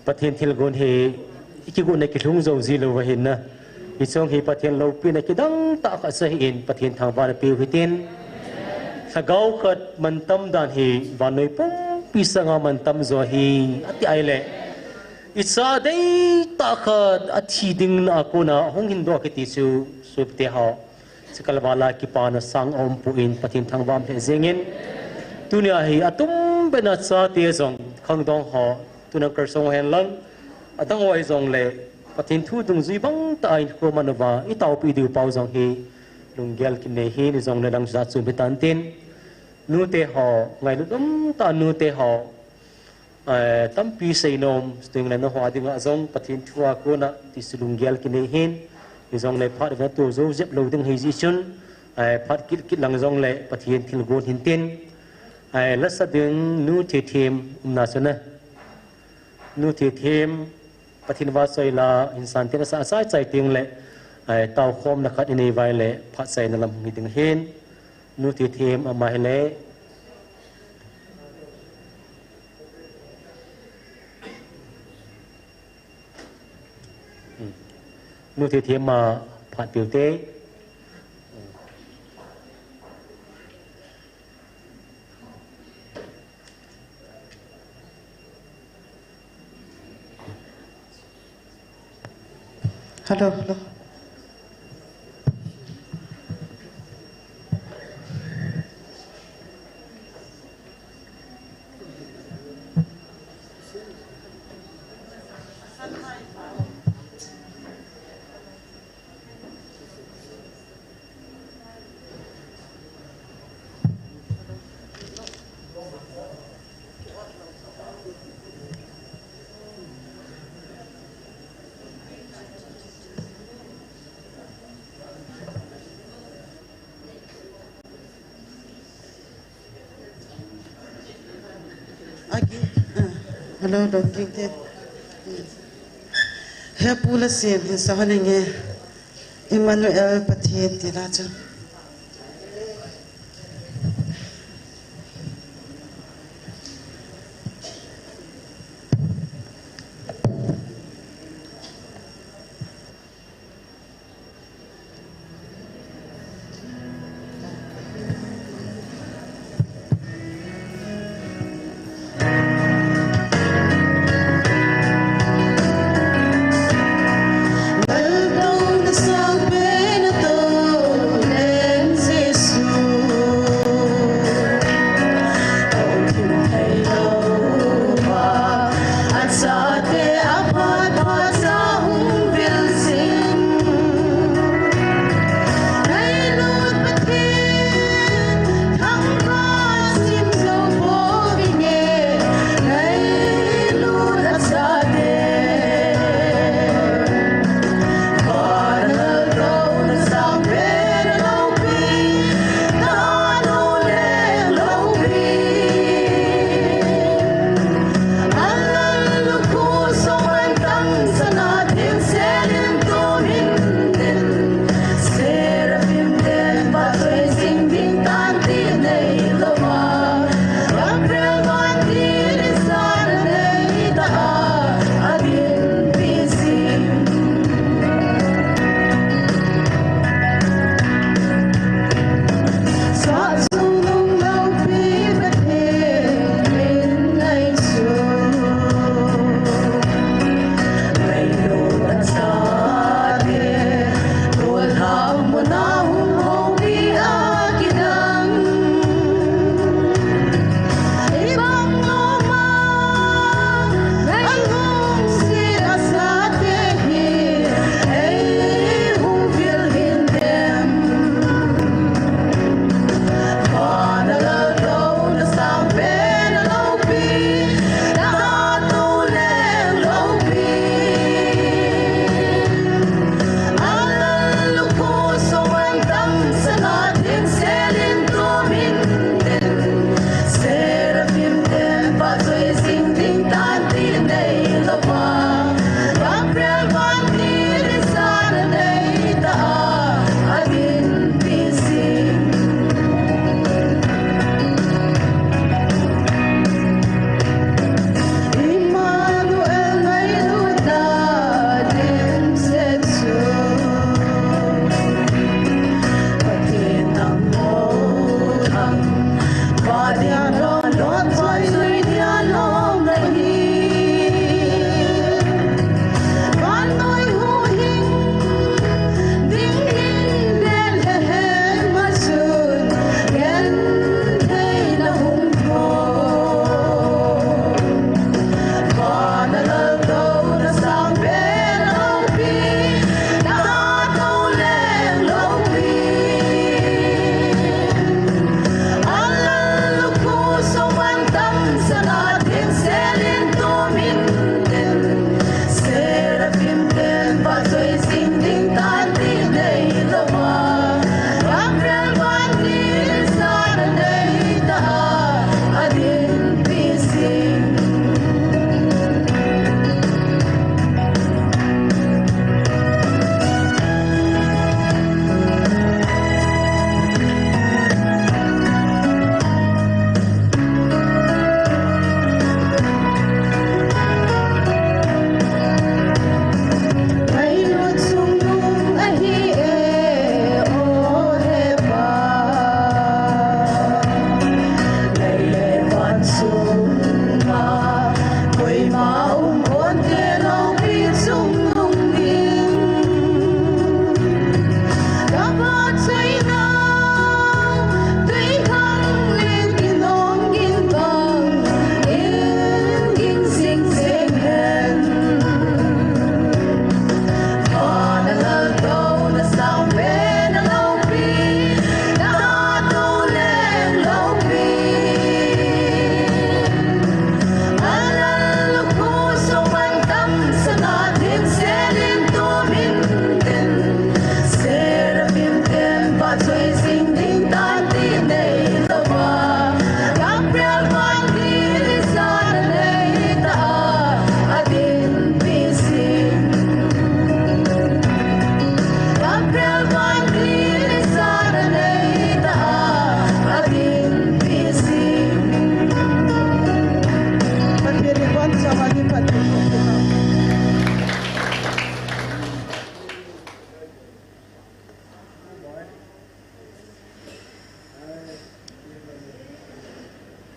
Pathen thilgon hi i kigotna kilhung jou ji lou ahin na. Hiche jong hi Pathen loupina kidang tah khat chu ahin, Pathen thangvahna peu hitin. Lhagao khat mantam dan hi vannoi pumpi sanga mantam jo ahi ati ahile, i cha deitah khat athi ding na a kona hung hin doh kiti chu sopite ho. Chukal vala kipana sang aumpoi, Pathen thangvah um lheh jengin. Tunia hi atumbeh a chate jong khangdong ho, tuna Karsong hen lang, adang ho hijongle, Pathen thu dungjui bang tah a inkho man uva, i taopi diu pau jong hi, lunggel kinei hin, hijongle lang jat chu um hitan tin. Nute ho, ngailut um tah a nute ho, eh, tampi seinom, tuingle nangho dinga jong Pathen thu a kona ti chu lunggel kinei hin, hijongle phat vena tu jou jep lou ding ahi jeh chun, eh, phat kit kit lang jongle Pathen thilgon hin tin, eh, lasa ding Nu Thethem umna chu na. Nu Thethem, Pathen vahchoi la hin san tin asa achai chai tengle, eh, taokhomna khat inei uva ahile, phat chaina lam hung hi ding ahin. Nu Thethem ama hile. Hmm. Nu Thethem a phat peh u te. Hello, hello. Aki, ah, hello, hello, king te. He pu la sem hin sa hon nge. Emmanuel Pathen ti la chu.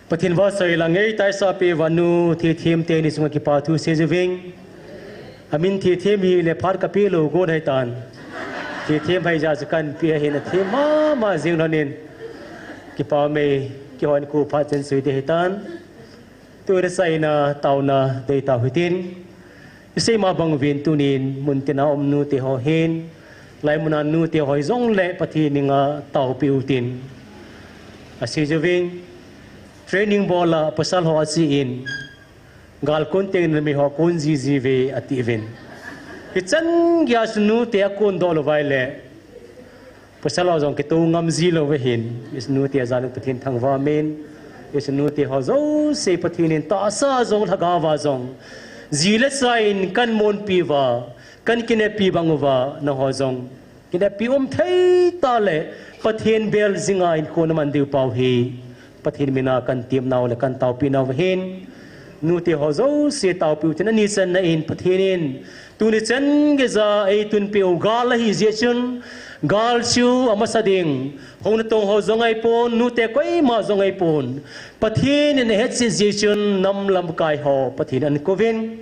Pathen vahchoi lang ei taisah peh uva nu Thithem teni chunga kipa thu sei jiuving. Amin Thithem hile phat kapeh lou gon ahitan. Thithem haija chu kanpeh ahin athem mama jing lhonin. Kipa mei kihon ko phat chen sui ding ahitan. Tuni chaina taona deitau hitin. Isei ma bang uvin tunin muntina um nute ho hin, laimuna nute ho hijongle Pathen henga taopeh utin. Asei jiuvin, training bola pasal ho achen, gal kon teng numei ho kon jiji uve atiuvin. Hichan geiya chu nute akondoh lou uva ahile, pasal ho jong kitou ngam ji lou uva ahin, nute a jal in Pathen thangvah in, nute ho jouse Pathen in tahsa jong lhagao va jong, ji le cha in kahin monpi uva, kahin kineppi bang uva, nangho jong kineppi um thei tah le, Pathen bel jinga hinkho naman diu pau hi Pathen mina kahin temnau le kahin taopi nau ahin, nute ho jouse taopeh utin, ani channa in Pathen in tuni chan geiya eitun peh u gal ahi jeh chun, gal chu amasa ding, hung natong ho jong ahipon, nute koima jong ahipon, Pathen in ahetchet jeh chun nam lamkai ho Pathen in ahin kouvin.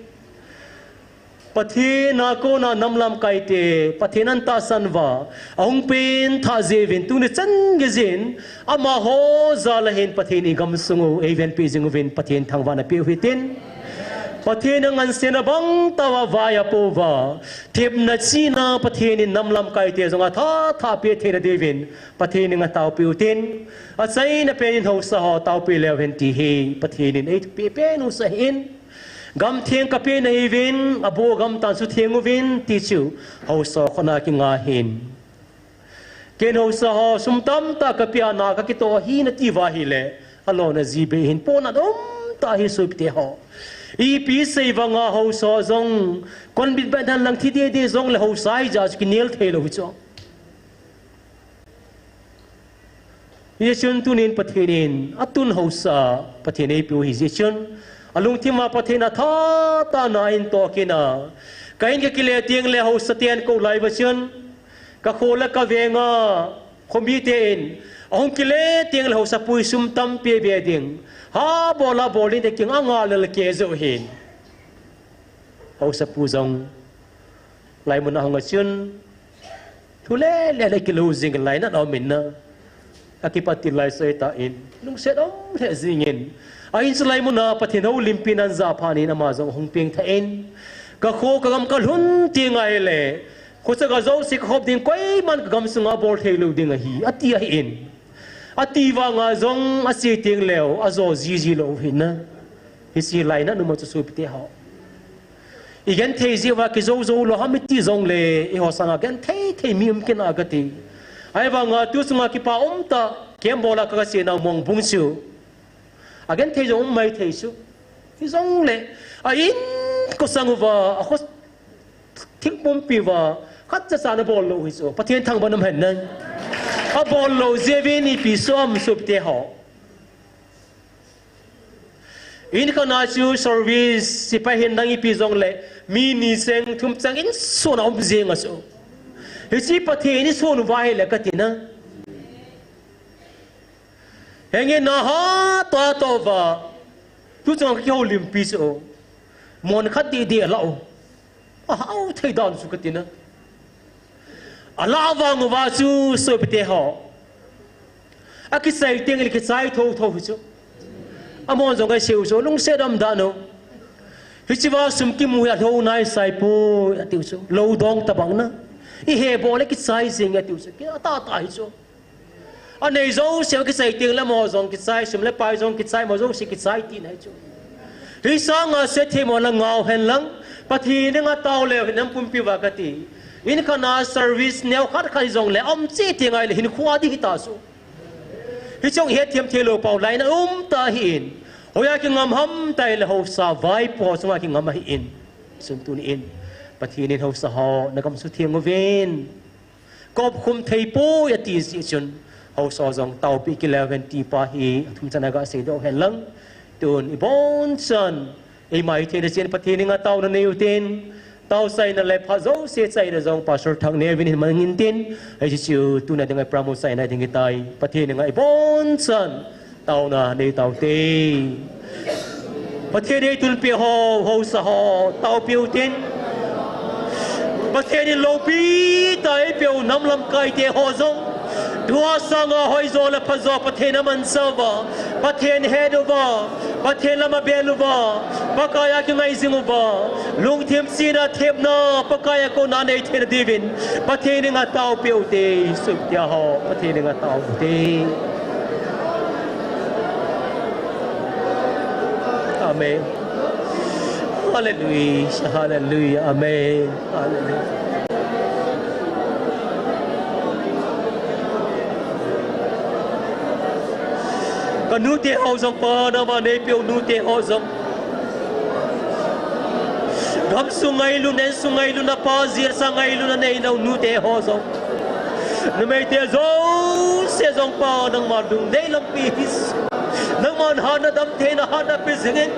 Pathen a kona nam lamkaite Pathen ahin tahsan uva, ahung pengthah jeh uvin tuni chan geiyin amaho jal a hin Pathen in igamsung u eivenpeh jing uvin Pathen thangvahna peh u hitin. Pathen in angansena bang tah uva vai apo uva, themna chihna Pathen in nam lamkaite jong atha tha peh theina diuvin Pathen henga taopeh utin. Achaina pen in haosa ho taopeh leu hen ti hi Pathen in eipeh pen u sah ahin. Gamtheng kapeh nahiuvin, aboh gamtan sutheng uvin, ti chu haosa khut a kinga ahin. Ken haosa ho sum tamtah kapeh a na kakitoh ahi nati uva ahile, alona ji bei ahin, pohnat umtah ahi sopite ho. Ipi sei vanga haosa jong, kon bit bang dan lang thi dede jongle haosa hijeh chu kinel thei lou hi chu. Hijeh chun tunin Pathen in atun haosa Pathen eipeh u hijeh chun, alungthim a Pathen atha tah a na ahin toh kit in, ka in kakile tengle haosa ten akou lai uva chun, kakho le kavenga khomite in ahung kile tengle haosapu hi sum tampi be ding, ha bol a bol ding ti kinga ngal le kei jong ahin. Haosapu jong laimun a hung a chun, thu lele le kilou jing lainat aum in, akipat til lai soi tan, lungset um lheh jingin, a in chu laimun a Pathen houlimpi in ahin jah phat in ama jong ahung pengthah in, kakho kagam kalhun teng ahile, khochaga jouse kakhop ding, koiman kagam sunga bol thei lou ding ahi, ati ahin. Ati vanga jong ache tengleu ajo jiji lou ahin. Hiche lainat um a chu sopite ho, igenthei jeh uva kijou jou lou ham iti jongle, eiho sanga genthei thei mi um kit a kati. Ahivanga tu chunga kipa umtah, camp bol a kaga chenau Mongbung chu, agenthei jong um maithei chu. Hijongle, a in kosang uva, akho thingpumpi uva, khatcha cha ana bol lou hi chu, Pathen thangvah in um hen lang. Abol lou jeh uvin ipi soh ham sopite ho, in khat a chu service, sepai hin lang ipi jongle, mi ni cheng thum cheng insung a um jeng a chu, hiche Pathen ison uva ahile kati na. Henge, na hatoh hatoh uva, tu chunga kakihoulimpi chu, mon khat didi alah u, ahao thei dan chu kati na. Alah vang uva chu sopite ho, akichai tengle kichai thotho hi chu. Amahon jong kasei u chu, lungset um dan u. Hichea sum kimu hi alhou nai sai poi atiu chu. Lou dong tobang na. Ihe bol le kichai jeng atiu chu. Ki atahtah hi chu. Anei jouse akichai tengle amaho jong kichai, sum le pai jong kichai, amaho jouse kichai tina hi chu. Hisanga sethei mo la ngau hen lang, Pathen henga tao leu hen lang pumpi uva kati. In khat a service neo khat khat hijongle aum cheh teng ahile hinkho ding hita chu. Hiche jong hetthem theilou pau lainat umtah ahin. Hoiya kingam ham tile haosa vaipo chunga kingam ahin. Chun tunin Pathen in haosa ho nagam sutheng uvin. Kaopkhum theipoi ati jeh chun, haosa jong taopeh kit leu hen ti pa hi athum chan a gasei doh hen lang. Tun ibonchan eima hitheina chan Pathen henga taona nei utin, taochaina le phat jouse chaina jong Pastor Thangneovin hin mang intin, hiche chu tuna dinga promo chaina ding ahitai. Pathen henga ibonchan Taona nei tao te. Pathen ei tunpeh ho, haosa ho, taopeh u tin. Pathen in loupi tah eipeh u nam lamkai te ho jong, tua sanga hoijo le phajo Pathen amansah uva, Pathen het uva, Pathen lam abel uva, Pakai a kingai jing uva, lungthim sina thepna, Pakai a kona nei theina diuvin, Pathen henga taopeh u te, sum tia ho, Pathen henga taopeh u te. Amen. Hallelujah, hallelujah, amen. Hallelujah. Ka nute ho jong Pa, nangma neipeh u nute ho jong. Gamsung ngailutna, insung ngailutna, pa jeh a sa ngailutna nei nau nute ho jong. Numei te jouse jong Pa nangma lungdei lampi hi. Nangman hatna damtheina hatna pe jing in.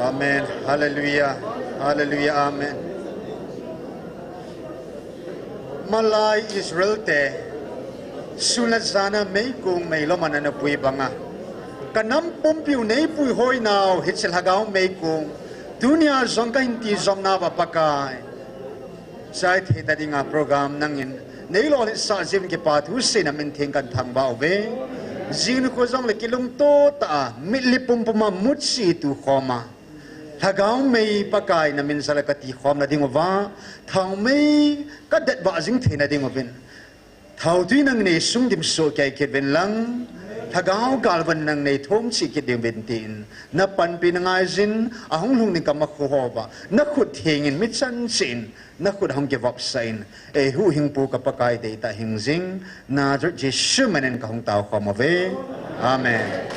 Amen. Hallelujah. Hallelujah. Amen. Malai Israel te sun le jan a meikong meilom a ana pui banga, Ka nam pumpiu neipui hoinau, hiche lhagao meikong tunia jong kahin tijopnauva Pakai, chai thei ta dinga program nangin neilolhinsah jiuvin kipathu seinan namin theng kathangvah uve. Jing nikho jongle kilungto tah a, mitlhi pumpuma muchi tukhoma, lhagao mei Pakai namin jal a katikhomna dinguva, thaomei kadetvah jing theina dinguvin, thaotui nang nei sung dimsoh kei kit uvin lang, lhagao galvan nang nei thom cheh kit diuvin tin, napanpina ngaijin ahung lhung ding kamakhu houva nakhut thengin, mi chan cheh in nakhut ahung kivopsah in, eihuhhingpu ka Pakai deitah hingjing, Nazareth Jesu minin kahung taokhom uve. Amen.